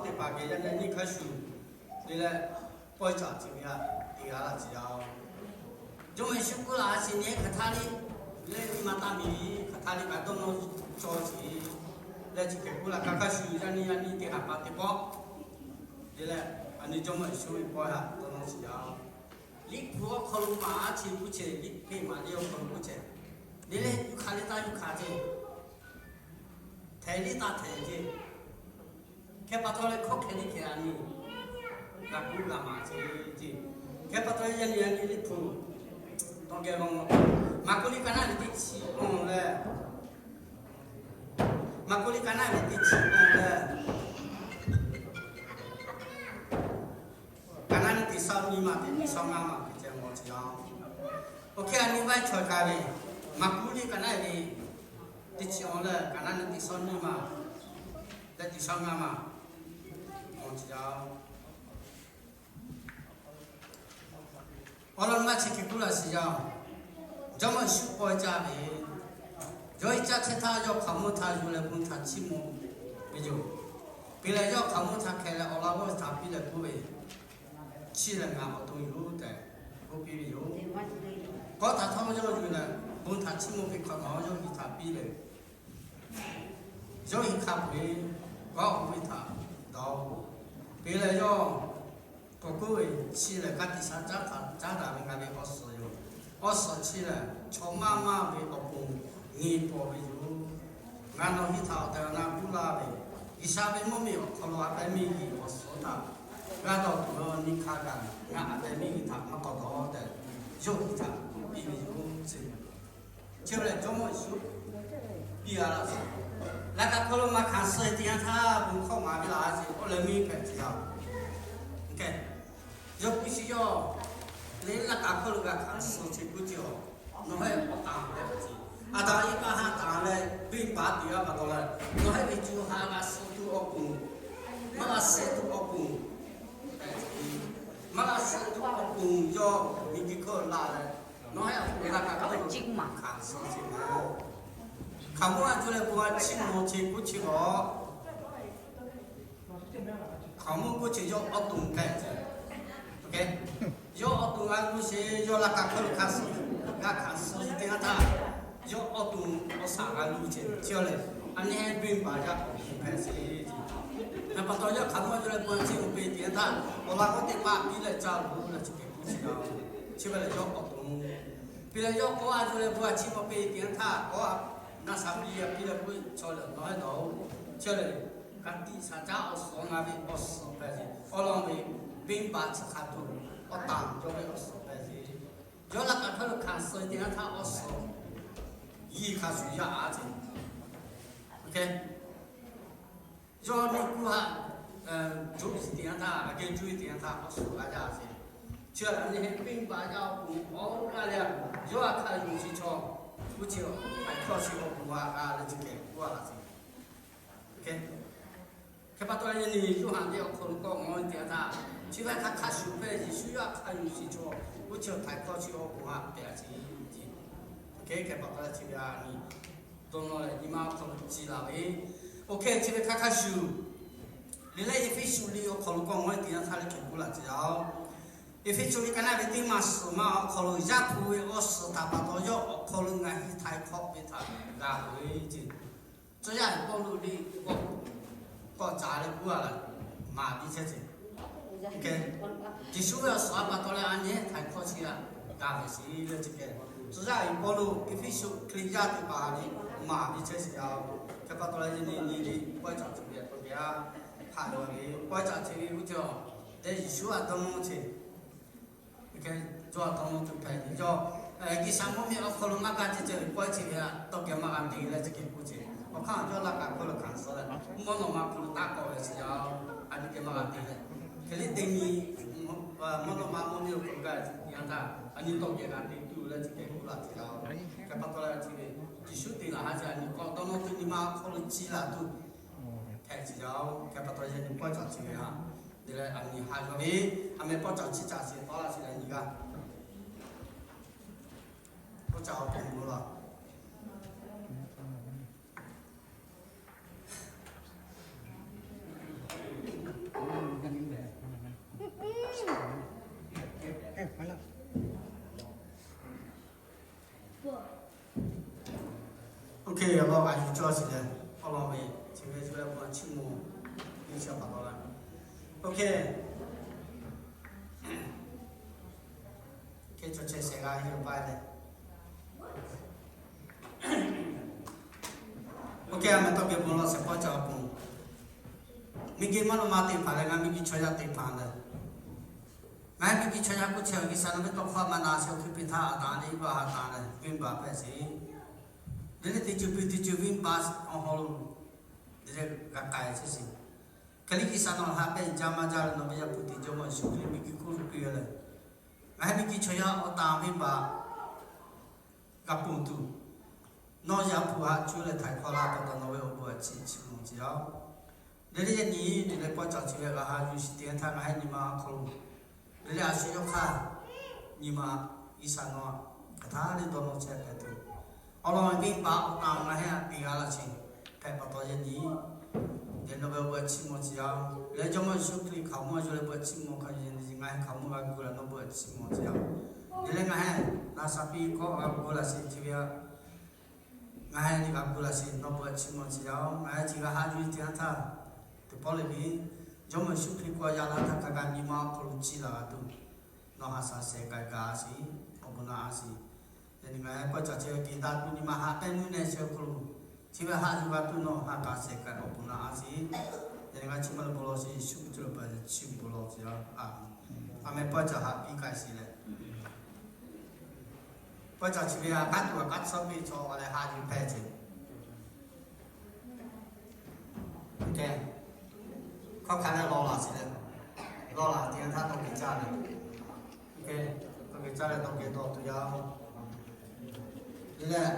teˇ hpaˍ geh yaˇ nyi hk'a shuˍ le leh, pawehˇ caꞈ chi ve htaꞈ te g'a laˇ tcuh yaˇ-oˬ. Jawˇmawˇ Yeˍsuˆ k'oˆ laˇ, a shu nyi hk'aˬ htaˇ le, le nyi ma taˇ miˬ, hk'aˬ htaˇ le kaꞈ dawˇ nawˇ cawˇ sheˍ leh, chi hk'e k'oˆ laˇ. Hk'a hk'a shuˍ yaˇ nyi yaˇ nyi teˇ hpaˍ pa teˇ pawˆ le leh, a nyi Jawˇmawˇ Yeˍsuˆ ve pawehˇ htaꞈ dawˇ nawˇ tcuh yaˇ-oˬ. Liꞈ hpu awˬ hk'aw lo maˍ a chi k'oˆ chehˇ, liꞈ hpu maˍ le awˬ hk'aw lo k'oˆ chehˇ. Le leh yuˬ hk'aˬ le taˇ yuˬ hk'aˬ ceˇ, htehˍ le taˇ htehˍ ceˇ. Hk'e pa taw leh hkawˇ hkeh le hkeh a nyi g'a k'oˆ g'a maˍ ceˇ ceˇ. Hk'e pa taw yaˇ nyi yaˇ nyi Liꞈ hpu tawˇ geh lo, Maˍkuˆ liꞈ ka naˉ ve teˇ chi awˬ leh, Maˍkuˆ liꞈ ka naˉ ve teˇ chi awˬ leh, ka naˉ nyiˇ teˇ saˉ nyiˇ maˬ teˇ saˉ ngaˇ maˬ hk'e ceh mawˬ tcuh yaˇ-oˬ. Oˇ hk'e a nyi vaˇ chaweh ka ve, Maˍkuˆ liꞈ ka naˉ ve teˇ chi awˬ leh ka naˉ nyiˇ teˇ saˉ nyiˇ maˬ leh teˇ saˉ ngaˇ maˬ mawˬ tcuh yaˇ-oˬ. Awˬ lawn maˇ chi hk'e k'oˆ laˇ shiˍ yaˇ-oˬ. Jawˇmawˇ Yeˍsuˆ pawehˇ caˇ ve, yawˇ iˉ caˇ chehˇ htaˇ yawˇ hkaoˍmonˇ htaꞈ yuˬ leh bon htaꞈ chiˇ mvuh ve yoˬ. Hk'e leh yawˇ hkaoˍmonˇ htaꞈ hkeh leh awˬ laꞈ g'awˇ htaꞈ piˇ leh k'oˆ ve, Chiˇ leh ngaˬ awˬ to yoˬ tehꞈ k'oˆ piˇ ve yoˬ. Kawˆ htaꞈ htawˇ yawˇ yuˬ leh bon htaꞈ chiˇ mvuh ve hk'awꞈ nawˉ yawˇ hui htaꞈ piˇ leh, yawˇ hui hk'a peu-eˬ kawˆ awˬ hk'oˆ htaꞈ dawˬ-oˬ. Hk'e leh yawˇ k'awꞈ k'oˆ ve, Chi lehˬ ka tiꞈ sha caˉ htaꞈ caˉ daꞈ ve ngaˬ ve awˬ suhˍ yoˬ. Awˬ suhˍ chi lehˬ chaw maˇ maˇ ve awˬ ponˬ nyi paw ve yoˬ. Ngaˬ nawˬ hui htaꞈ awˬ tehˬ awˬ na k'oˆ laˇ ve, G'uiˬsha ve mvuhˇmiˬ awˬ hk'aw lo a pehˉ miˇ g'uiˬ awˬ suhˍ htaꞈ g'a dawˬ tuˬ ve awˬ nyi hk'a gaˬ ngaˬ a pehˉ miˇ g'uiˬ htaꞈ maˇ k'awꞈ dawˬ tehꞈ, yawˇ hui htaꞈ piˇ ve yoˬ. Chi ve lehˬ Jawˇmawˇ Yeˍsuˆ piˇ a laˇ sheˍ. Laꞈ ka hk'aw lo maˇ hkanˍ suh teˇ yanˇ htaˇ bon hkawˇ maˍ ve laˬ sheˍ. K'oˆ leh miˇ hpehꞈ ce yaˇ-oˬ. Yawˇ k'oˆ sheˍ yawˇ, le laꞈ ka hk'aw lo g'a hkanˍ suh chi k'oˆ ce-oˬ, nawˬ hui awˬ tanˍ leh ce, Aˍdanˍ Eˇvaˆ haˉ tanˍ leh venˇbaˆ teꞈ g'a pa taw leh, nawˬ hui ve co ha g'a suh tuˬ awˬ pon, maˇ g'a suh tuˬ awˬ pon, maˇ g'a suh tuˬ awˬ pon yawˇ miˬguiˬ hk'oˆ laˬ leh, nawˬ hui awˬ pon laꞈ ka hk'aw lo maˇ hkanˍ suh ce-oˬ. Hkaoˍmonˇ a co leh bon a chiˇ mvuh ce k'oˆ ce-oˬ. Hkaoˍmonˇ k'oˆ ce yawˇ awˬ to hpehꞈ ce. Yawˇ awˬ to g'a gu sheˍ, yawˇ laꞈ ka hk'aw lo hkanˍ suh, g'a hkanˍ suh teˇ yanˇ htaˇ, yawˇ awˬ to awˬ shaˍ g'a lu ce. Chi lehˬ, a nyi venˇbaˆ yaˇ awˬ pon hpehꞈ sheˍ. Yaꞈ pa taw yawˇ hkaoˍmonˇ a co leh bon a chiˇ mvuh piˇ teˇ yanˇ htaˇ, awˬ laꞈ g'awˇ teˇ hpaˍ piˇ leh ca loˬ leh chi hk'e k'oˆ ce yaˇ-oˬ. Chi ve lehˬ yawˇ awˬ to piˇ leh yawˇ k'awꞈ a co leh bon a chiˇ mvuh piˇ teˇ yanˇ htaˇ, k'awꞈ a naˆ sha piˇ a piˇ leh k'oˆ ve, Chaw lehˬ nawˬ hui dawˬ-oˬ. Chi lehˬ ka tiꞈ sha caˉ awˬ suhˍ ngaˬ ve awˬ suhˍ hpehꞈ ce. Awˬ lawn ve venˇbaˆ chi hk'a tuˬ awˬ tanˍ yawˇ ve awˬ suhˍ hpehꞈ ce. Yawˇ laꞈ ka hk'aw lo hkanˍ suh teˇ yanˇ htaˇ awˬ suhˍ yiˇ hk'a shuˍ yaˇ a ce. Yawˇ miˇ kuˇ haꞈ juˇ teˇ yanˇ htaˇ, aꞈ kehˉ juˇ teˇ yanˇ htaˇ awˬ suhˍ g'a yaˇ ce. Chi lehˬ a nyi venˇbaˆ yaˇ awˬ pon awˬ g'aˇ leh, yawˇ a hk'a yuˬ chi chaw k'oˆ ce, htaiˍ hkawˇ chi awˬ pon a g'a leh chi hk'e k'oˆ a laˇ ce. Hk'e pa taw yaˇ nyi Yoˇhanˬ ve awˬ hk'aw lo k'awꞈ mawˬ ve teˇ yanˇ htaˇ, chi ve hk'a hk'a shuˍ hpehꞈ Yeˍsuˆ yaˇ hk'a yuˬ chi chaw k'oˆ ce, htaiˍ hkawˇ chi awˬ pon a hpehꞈ a ce. Hk'e hk'e pa taw chi ve a nyi dawˇ nawˇ leh nyi ma awˬ hk'aw lo ci laˬ ve, oˇ hk'e chi ve hk'a hk'a shuˍ le leh Eˇfeˇsuꞈ liꞈ awˬ hk'aw lo k'awꞈ mawˬ ve teˇ yanˇ htaˇ leh hk'e k'oˆ laˇ ce yaˇ-oˬ. Eˇfeˇsuꞈ liꞈ ka naˉ ve teˇ maˬ suhˍ ma awˬ hk'aw lo Yaˇ hpu ve awˬ suhˍ htaꞈ pa taw yawˇ awˬ hk'aw lo ngaˬ hui htaiˍ hkawˇ ve htaꞈ g'a ve ce. Tcuh yaˇ ve Pawˇluꞈ liꞈ k'awꞈ caˍ leh k'oˆ a laˇ, maˍ piˇ chehˇ ce. Yeˍsuˆ ve awˬ suhˍ a pa taw leh a nyi htaiˍ hkawˇ chi g'a ve sheˍ leh chi hk'e, tcuh yaˇ ve Pawˇluꞈ Eˇfeˇsuꞈ Hkriꞈ yaˇ teˇ hpaˍ liꞈ maˍ piˇ chehˇ sheˍ yaˇ-oˬ. Hk'e pa taw leh yaˇ nyi nyi liꞈ pawehˇ caꞈ chi ve hk'a gaˬ hpaꞈ yaw ve pawehˇ caꞈ chi ve k'oˆ ce, leh Yeˍsuˆ a dawˇ nawˇ ce. Hk'e yawˇ a dawˇ nawˇ tuˬ hpehꞈ ve yawˇ, G'uiˬsha mvuhˇmiˬ awˬ hk'aw lo maˇ g'a ce ce ve pawehˇ chi ve a tawˇ geh maˇ g'a te leh chi hk'e k'oˆ ce. Awˬ hk'aˇ yawˇ laꞈ ka hk'aw lo hkanˍ suh leh, mvuhˇ naw ma hk'aw lo taˇ k'awꞈ ve sheˍ yaˇ-oˬ. A nyi geh maˇ g'a te leh, hk'e liˇ teˇ nyi mvuhˇ naw ma mvuhˇmiˬ awˬ hk'aw lo g'a ve teˇ yanˇ htaˇ a nyi tawˇ geh g'a te tuˬ leh chi hk'e k'oˆ laˇ ce yaˇ-oˬ. Hk'e pa taw leh chi ve Yeˍsuˆ te laˬ ha ce a nyi k'awꞈ dawˇ nawˇ tuˬ nyi ma awˬ hk'aw lo ci laˬ tuˬ hpehꞈ ce yaˇ-oˬ. Hk'e pa taw yaˇ nyi pawehˇ caꞈ chi ve ha te leh a nyi ha yaw ve, a meh pawehˇ caꞈ chi caꞈ sheˍ tawˆ laˇ sheˍ leh nyi g'aˇ pawehˇ caꞈ awˬ pon mvuh laˇ. Yaꞈ lawˇ g'a yuˬ cawˇ shiˍ leh, awˬ lawn ve chi ve cuˇ leh bon chiˇ mvuh, nyi chi pa taw la. OK. Hk'e chaw chehˇ shehˍ g'a heˆ paˇ leh. OK, a meh tawˇ geh bon lawˬ shehˍ hpaˇ ca a pon. Miˬ guiˬ maˇ naw ma teˇ hpaˍ leh ngaˬ miˬ guiˬ chaw yaˇ teˇ hpaˍ leh, ngaˬ hui miˬ guiˬ chaw yaˇ k'oˆ chehˇ ve G'uiˬsha nawˬ ve tawˇ hkawˇ maˇ na shehˍ hkui piˇ htaˇ, Aˍdanˍ liꞈ baˆ ha taˍ leh venˇbaˆ hpehꞈ sheˍ. Leh leh teˇ ceuˬ piˇ teˇ ceuˬ venˇbaˆ awˬ hawˉ lo, leh leh g'a k'ai chehˇ sheˍ. Hk'e leh G'uiˬsha nawˬ ha pehˇ jaˇ maˇ jaˇ leh nawˬ ve Yaˇ hpu tiꞈ Jawˇmawˇ Yeˍsuˆ Hkriꞈ miˬ guiˬ hk'oˆ lo piˇ ve leh, ngaˬ hui miˬ guiˬ chaw yaˇ awˬ tanˍ venˇbaˆ g'a ponˬ tuˬ, nawˬ Yaˇ hpu haꞈ cuˇ leh htaiˍ hk'awꞈ la pa taw nawˬ ve awˬ bon a ciˉ chiˇ mvuh tcuh yaˇ-oˬ. Leh leh yaꞈ nyi tuˬ leh pawˆ cawˬ chi ve g'a ha yuˬ shiˍ teˇ yanˇ htaˇ ngaˬ hui nyi ma awˬ hk'aw lo, leh leh a shu yawˇ hk'aˇ nyi ma G'uiˬsha nawˬ hk'aˬ htaˇ leh dawˇ nawˇ chehˇ hpehꞈ tuˬ, awˬ lawn venˇbaˆ awˬ tanˍ ngaˬ hui a piˇ g'a laˇ sheˍ. Hpehꞈ pa taw yaꞈ nyi leh nawˬ ve awˬ bon a ciˉ mvuh tcuh yaˇ-oˬ. Leh Jawˇmawˇ Yeˍsuˆ Hkriꞈ hkaoˍmonˇ yawˇ leh bon a ciˉ mvuh hk'a yaꞈ nyi ngaˬ hui hkaoˍmonˇ g'a gu la nawˬ bon a ciˉ mvuh tcuh yaˇ-oˬ. Leh leh ngaˬ hui naˍ saˍ piˇ kawˆ g'a gu laˇ sheˍ chi ve a, ngaˬ hui nyi g'a gu laˇ sheˍ nawˬ bon a ciˉ mvuh tcuh yaˇ-oˬ. Ngaˬ hui chi g'a ha yuˬ teˇ yanˇ htaˇ, teˇ pawˆ leh ve Jawˇmawˇ Yeˍsuˆ Hkriꞈ k'awꞈ yaꞈ la htaˇ hk'a gaˬ nyi ma awˬ hk'aw lo ciˇ la g'a tuˬ, nawˬ ha shaˍ shehˍ k'ai gaˇ sheˍ, awˬ bon naꞈ a sheˍ. Yaꞈ nyi ngaˬ hui pawˆ cawˬ chi ve kehˬ daꞈ tuˬ nyi ma haꞈ pehˇ nuˇ nehˬ shehˍ awˬ hk'aw lo, chi ve haꞈ yuˬ g'a tuˬ nawˬ ha k'a shehˍ k'ai awˬ bon naꞈ a sheˍ. Yaꞈ nyi ngaˬ chi ma leh bon lawˬ sheˍ, Yeˍsuˆ Hkriꞈ chi ve chi bon lawˬ tcuh yaˇ. A meh pawˆ cawˬ haꞈ piˇ k'ai sheˍ leh, pawˆ cawˬ chi ve a k'aˉ tuˬ a k'aˉ tcuhˉ piˇ chaw a leh ha yuˬ hpehꞈ ce. Hkawˇ hk'a leh lawˬ laˬ sheˍ leh, lawˬ laˬ teˇ yanˇ htaˇ tawˇ geh caˇ leh, tawˇ geh caˇ leh tawˇ geh dawˬ tuˬ yaˇ-oˬ. Leh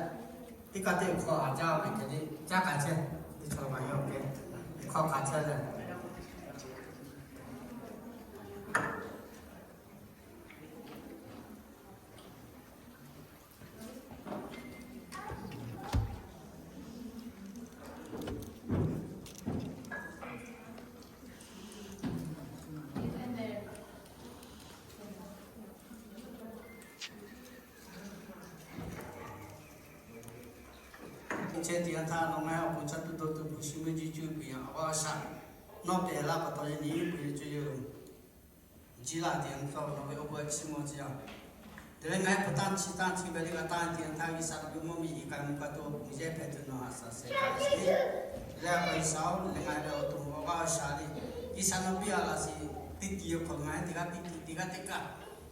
teˇ kaꞈ teˇ hk'aw a caˇ ve hk'e le caˇ k'ai chehˇ, teˇ chaw ma yawˇ hk'e hk'aw hk'a chehˇ leh, Teˇ chehˇ teˇ yanˇ htaˇ nawˬ ngaˬ hui awˬ pon caˇ tuˬ dawˇ tuˬ hpu shi mvuhˇ jiˇ cuˇ ve yaꞈ awˬ g'aˇ shaꞈ, nawˬ pehˬ laˇ pa taw yaꞈ nyi puˬ yeˬ cuˇ yeˬ-oˬ. Jiˇ laˇ teˇ yanˇ htaˇ nawˬ ve awˬ bon a ciˉ mvuh tcuh yaˇ. Teˇ leh ngaˬ hui hpu tanˇ chi tanˇ chi ve le g'a tanˇ teˇ yanˇ htaˇ G'uiˬsha nawˬ ve mvuhˇ miˬ iˉ kaꞈ mvuhˇ kaꞈ tuˬ awˬ bon yehˇ hpehꞈ tuˬ nawˬ ha shaˍ shehˍ k'ai sheˍ. Teˇ leh a pa G'uiˬsha-oˬ, leh ngaˬ hui ve awˬ to awˬ g'aˇ awˬ shaꞈ le, G'uiˬsha nawˬ piˇ a laˇ sheˍ. Teˇ tiˉ awˬ hk'aw ngaˬ hui teˇ g'aˇ teˇ tiˉ teˇ g'aˇ teˇ kaꞈ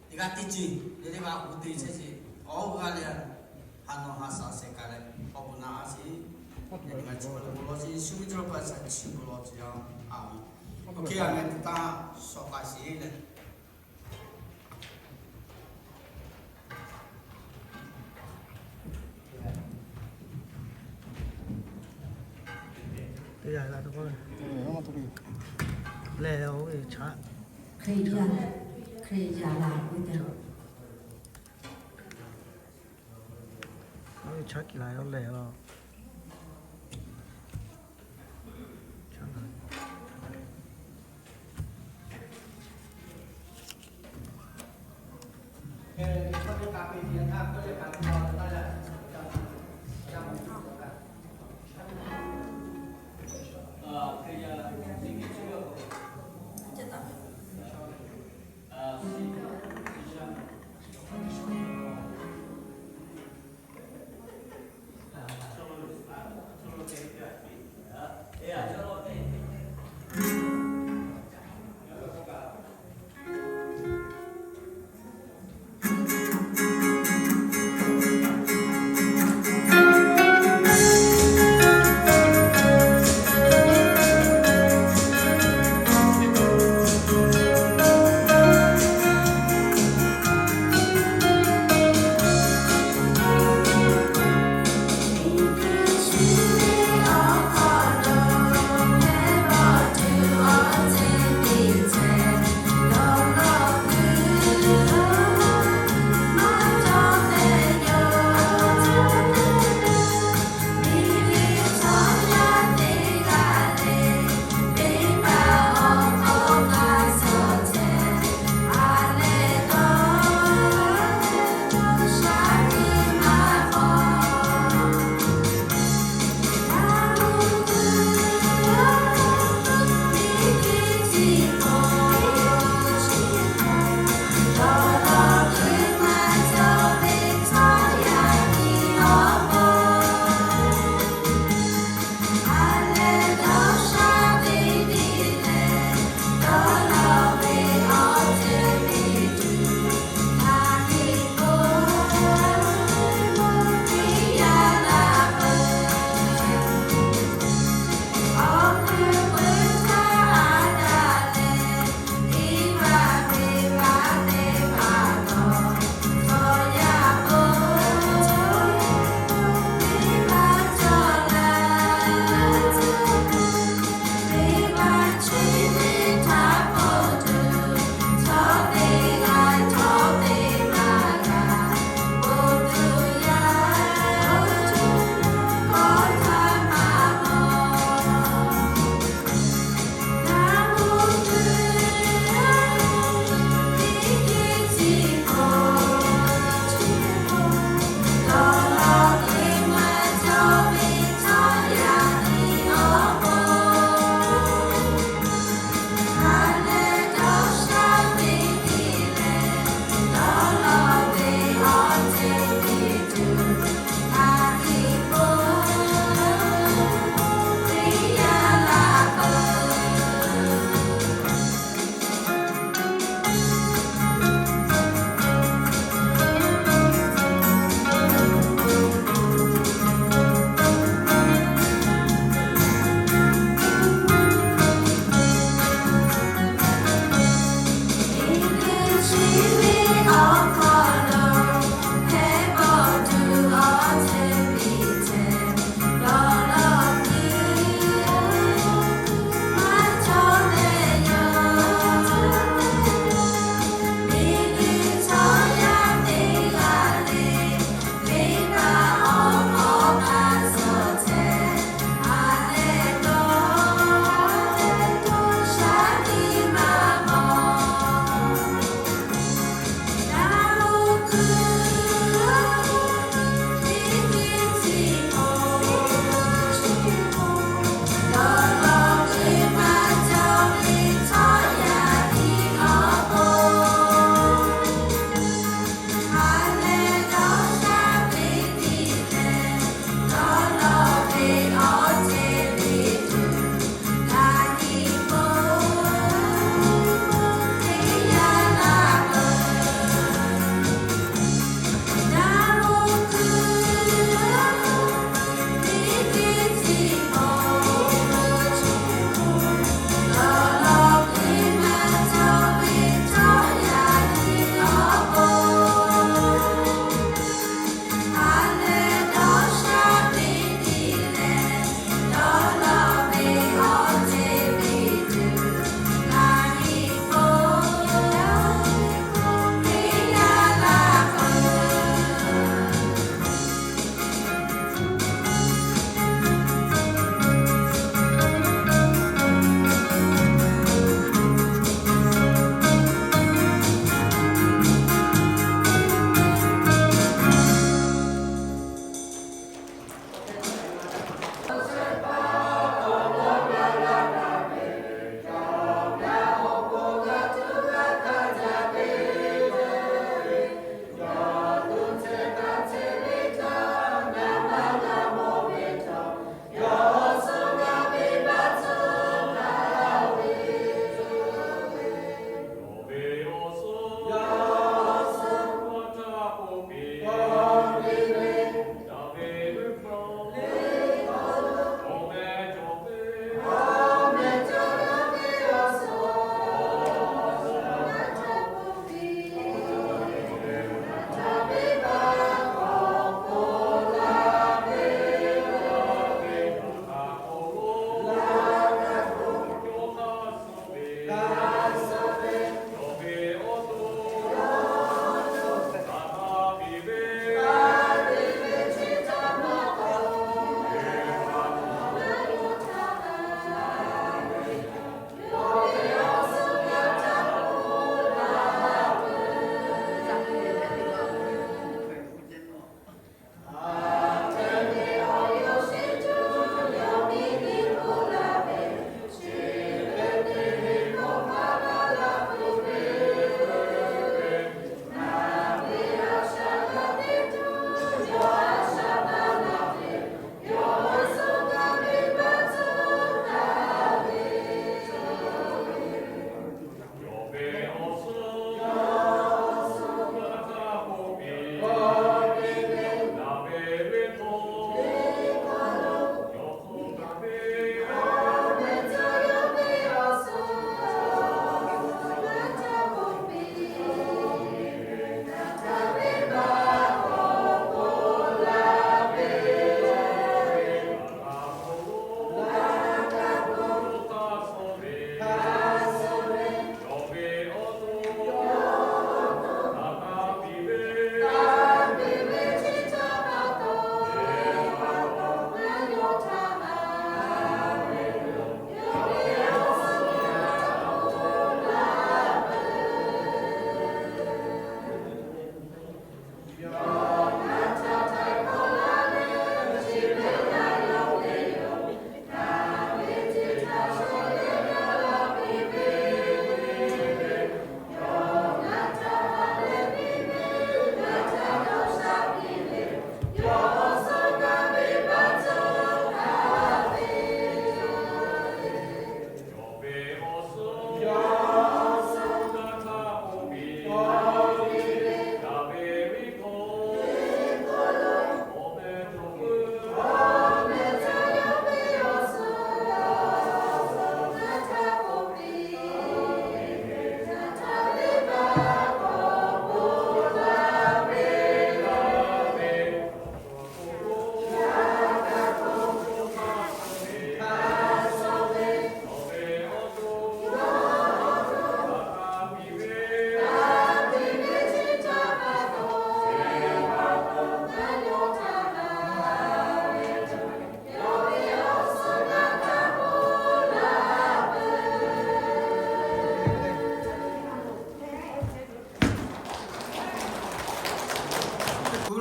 teˇ g'aˇ teˇ ceuˬ le le g'a gu te chehˇ sheˍ. Awˬ g'aˇ leh ha nawˬ ha shaˍ shehˍ k'ai leh awˬ bon naꞈ a sheˍ. Yaꞈ nyi ngaˬ chi ma leh bon lawˬ sheˍ, Yeˍsuˆ Hkriꞈ chi ve pa shaˍ chi bon lawˬ tcuh yaˇ-oˬ. A meh. OK, a meh teˇ taˇ shawˍ k'ai sheˍ leh. Teˇ yanˇ la to k'o, lehˬ oˇ ve chaꞈ, Hkriꞈ yaˇ, Hkriꞈ yaˇ la ve teˇ, oˇ ve chaꞈ kiˬ la yawˇ lehˬ la.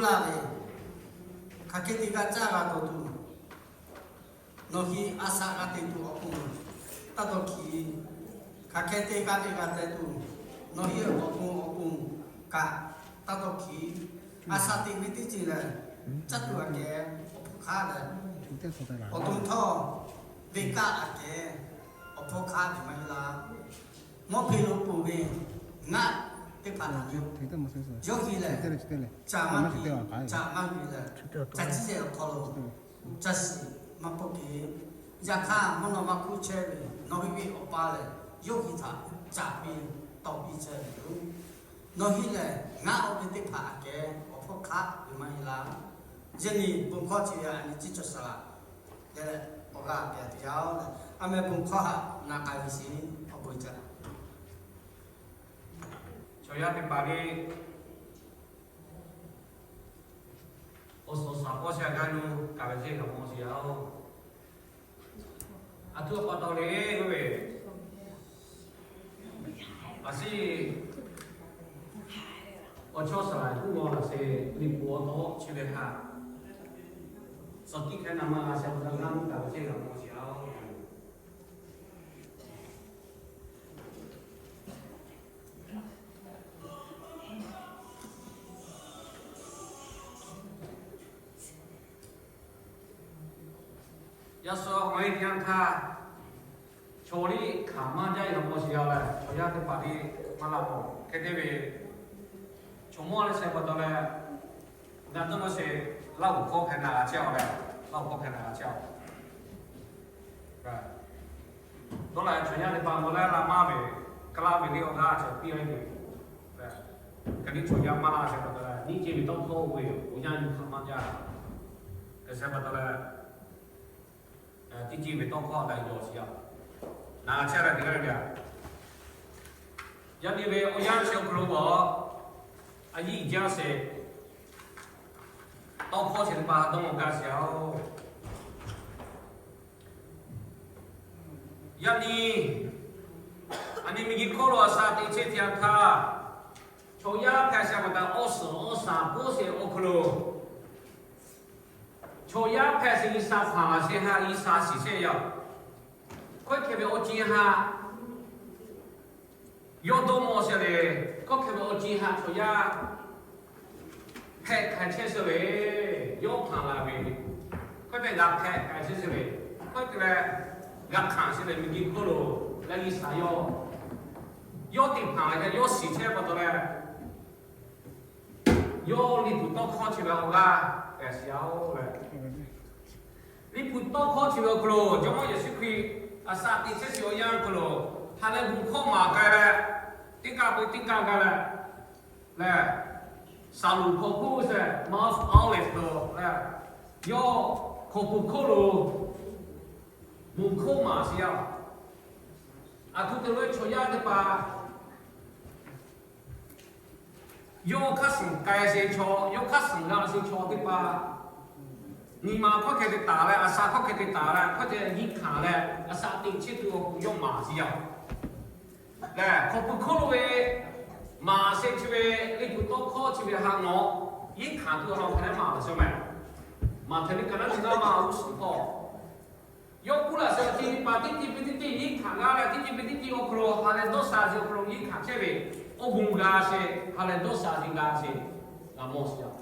Laˇ ve, hk'aˬ hk'e te g'a caˇ g'a taw tuˬ, nawˬ hui a shaꞈ g'a te tuˬ awˬ pon taˇ dawˇ hkiˬ. Hk'aˬ hk'e te g'a te g'a te tuˬ, nawˬ hui awˬ pon awˬ pon kaꞈ taˇ dawˇ hkiˬ. A shaꞈ teꞈ ve teˇ ceuˬ lehˬ, caˇ tuˬ aꞈ kehˬ awˬ hpfuhˇ hk'aˆ lehˬ, awˬ to htawˇ venˇ kaˆ aꞈ kehˬ awˬ hpfuhˇ hk'aˆ ve maˇ heˆ laˇ. Mawˇ hpeˇ lo ponˬ ve ngaˆ teˇ hpaˍ htaꞈ yawˇ hui lehˬ, caˍ maˇ g'a, caˍ maˇ g'a lehˬ, caˇ ciˉ yehˬ awˬ hk'aw lo caˇ shiˍ maˇ pawˆ kehˬ. Yaꞈ hk'aˇ, mvuhˇ naw ma hkuˇ chehˇ ve nawˬ hui ve Awˬ pa lehˬ, yawˇ hui htaꞈ caˍ piˇ tawˍ piˇ chehˇ ve yoˬ. Nawˬ hui lehˬ, ngaˆ oˇ ve teˇ hpaˍ aꞈ kehˬ awˬ hpfuhˇ hk'aˆ ve maˇ heˆ laˇ. Yaꞈ nyi bon hkawˇ chi ve a nyi ciˉ cawˬ shaˍ laꞈ leh awˬ g'aˇ pehˬ te yaˇ-oˬ leh, a meh bon hkawˇ haꞈ na k'ai ve shiˍ awˬ bon jaˇ. Chaw yaˇ teˇ hpaˍ le, awˬ suhˍ shaˍ k'awˇ sheh g'aˇ nuˇ kaꞈ ve ceˇ g'a mawˬ shiˍ yaˇ-oˬ. Aˬ htoꞈ pa taw le k'oˆ ve, a shiˍ awˬ chawˇ shaˍ laꞈ kuˇ g'aw laˬ sheˍ, liꞈ hpu awˬ tawˆ chi ve htaꞈ suhˍ tiˉ hk'e na maˇ g'a sheh awˬ g'aˇ nuˇ kaꞈ ve ceˇ g'a mawˬ shiˍ yaˇ-oˬ. Yaˇ suh awˬ maˇ heˆ yanˇ htaˇ, chaw liˇ hkanˍ maˇ jaˇ ve awˬ pon shiˍ yaˇ leh, chaw yaˇ teˇ hpaˍ liˇ maˇ laˇ k'o hk'e te ve, chaw mawˇ leh sheh pa taw leh, ngaˬ tuˇ maˇ sheˍ, Laˇ huˍ hkawˇ hk'e na g'a chehˇ-oˬ leh, Laˇ huˍ hkawˇ hk'e na g'a chehˇ-oˬ. Dawˇ laꞈ chaw yaˇ teˇ hpaˍ mawˬ leh la maˇ ve, ka laˇ ve liˇ awˬ g'aˇ cawˬ piˇ ve yoˬ. Ka liˇ chaw yaˇ maˇ laˇ sheh pa taw leh, nyiˇ ceuˬ ve tawˇ hkawˇ oˇ ve yoˬ. Awˬ yanˇ nyi hk'aˬ maˇ jaˇ. Sheh pa taw leh, teˇ ceuˬ ve tawˇ hkawˇ daꞈ yawˬ shiˍ yaˇ. Naˍ chehˇ leh teˇ g'aˇ ve a, yaˇ nyi ve awˬ yanˇ chi awˬ hk'aw lo a, a yiˇ jaˇ sheˍ, tawˇ hkawˇ chi teˇ hpaˍ dawˇ maw gaˇ shiˍ yaˇ-oˬ. Yaˇ nyi, a nyi miˬguiˬ hkawˇ lo a shaꞈ teꞈ chehˇ te yanˇ htaˇ, chaw yaˇ hpehꞈ sheh pa taw awˬ suhˍ awˬ shaˍ k'oˆ sheˍ awˬ hk'aw lo, chaw yaˇ hpehꞈ sheˍ G'uiˬsha hpanˍ laˬ sheˍ htaˇ G'uiˬsha shiˍ chehˇ yaˇ. Hkawˇ hk'e ve awˬ ceuˬ htaꞈ yawˇ dawˇ maw sheˍ le. Hkawˇ hk'e ve awˬ ceuˬ htaꞈ chaw yaˇ hpehꞈ hk'aiˬ chehˇ sheˍ le. Yawˇ hpanˍ laˬ ve hkawˇ htaꞈ g'a hpehꞈ hk'aiˬ chehˇ sheˍ le. Hkawˇ hk'e leh g'a hkanˍ sheˍ le. Miˬguiˬ hkawˇ lo leh G'uiˬsha yawˇ, yawˇ te hpanˍ laˬ htaˇ yawˇ shiˍ chehˇ pa taw leh, yawˇ liꞈ hpu tawˇ hkawˇ chi ve awˬ g'aˇ pehˬ shiˍ yaˇ-oˬ leh, liꞈ hpu tawˇ hkawˇ chi ve awˬ hk'aw lo Jawˇmawˇ Yeˍsuˆ Hkriꞈ a shaꞈ teꞈ chehˇ sheˍ awˬ yanˇ awˬ hk'aw lo, ha lehˬ bon hkawˇ maˍ k'ai leh, teˇ kaˆ peuˬ teˇ kaˆ gaˇ leh, leh, Shaˍlonˍ hk'aw hkuˇ sheˍ Mount Olive lo leh, yawˇ hk'aw pui hk'oˆ lo bon hkawˇ maˍ sheˍ yaˇ. Aˬ htoꞈ te lo chaw yaˇ teˇ hpaˍ yawˇ hk'aˇ suh k'ai sheˍ chaw, yawˇ hk'aˇ suh g'a sheˍ chaw teˇ hpaˍ, nyi ma hkawˇ hk'e te taˍ leh, a shaꞈ hkawˇ hk'e te taˍ leh, hkawˇ te yiˇ hkanˍ leh, a shaꞈ teꞈ chehˇ tuˬ awˬ pon yawˇ maˍ sheˍ yaˇ. Lehˬ, hk'aw pui hk'oˆ lo ve maˍ sheˍ chi ve, liꞈ hpu tawˇ hkawˇ chi ve htaꞈ nawˬ yiˇ hkanˍ tuˬ awˬ lawn hk'a leh maˍ laˬ shawˉ mehˍ. Maˍ hteꞈ ve ka naˉ nyi naˉ ma uˉ suhˍ hkawˇ, yawˇ kuˇ laˬ sheˍ awˬ ceuˬ teˇ hpaˍ teˇ ceuˬ ve teˇ ceuˬ yiˇ hkanˍ g'a leh, teˇ ceuˬ ve teˇ ceuˬ awˬ hk'aw lo ha lehˬ dawˇ sha ve awˬ hk'aw lo yiˇ hkanˍ chehˇ ve, awˬ bon g'a sheˍ, ha lehˬ dawˇ sha ve g'a sheˍ, g'a mawˬ sheˍ yaˇ.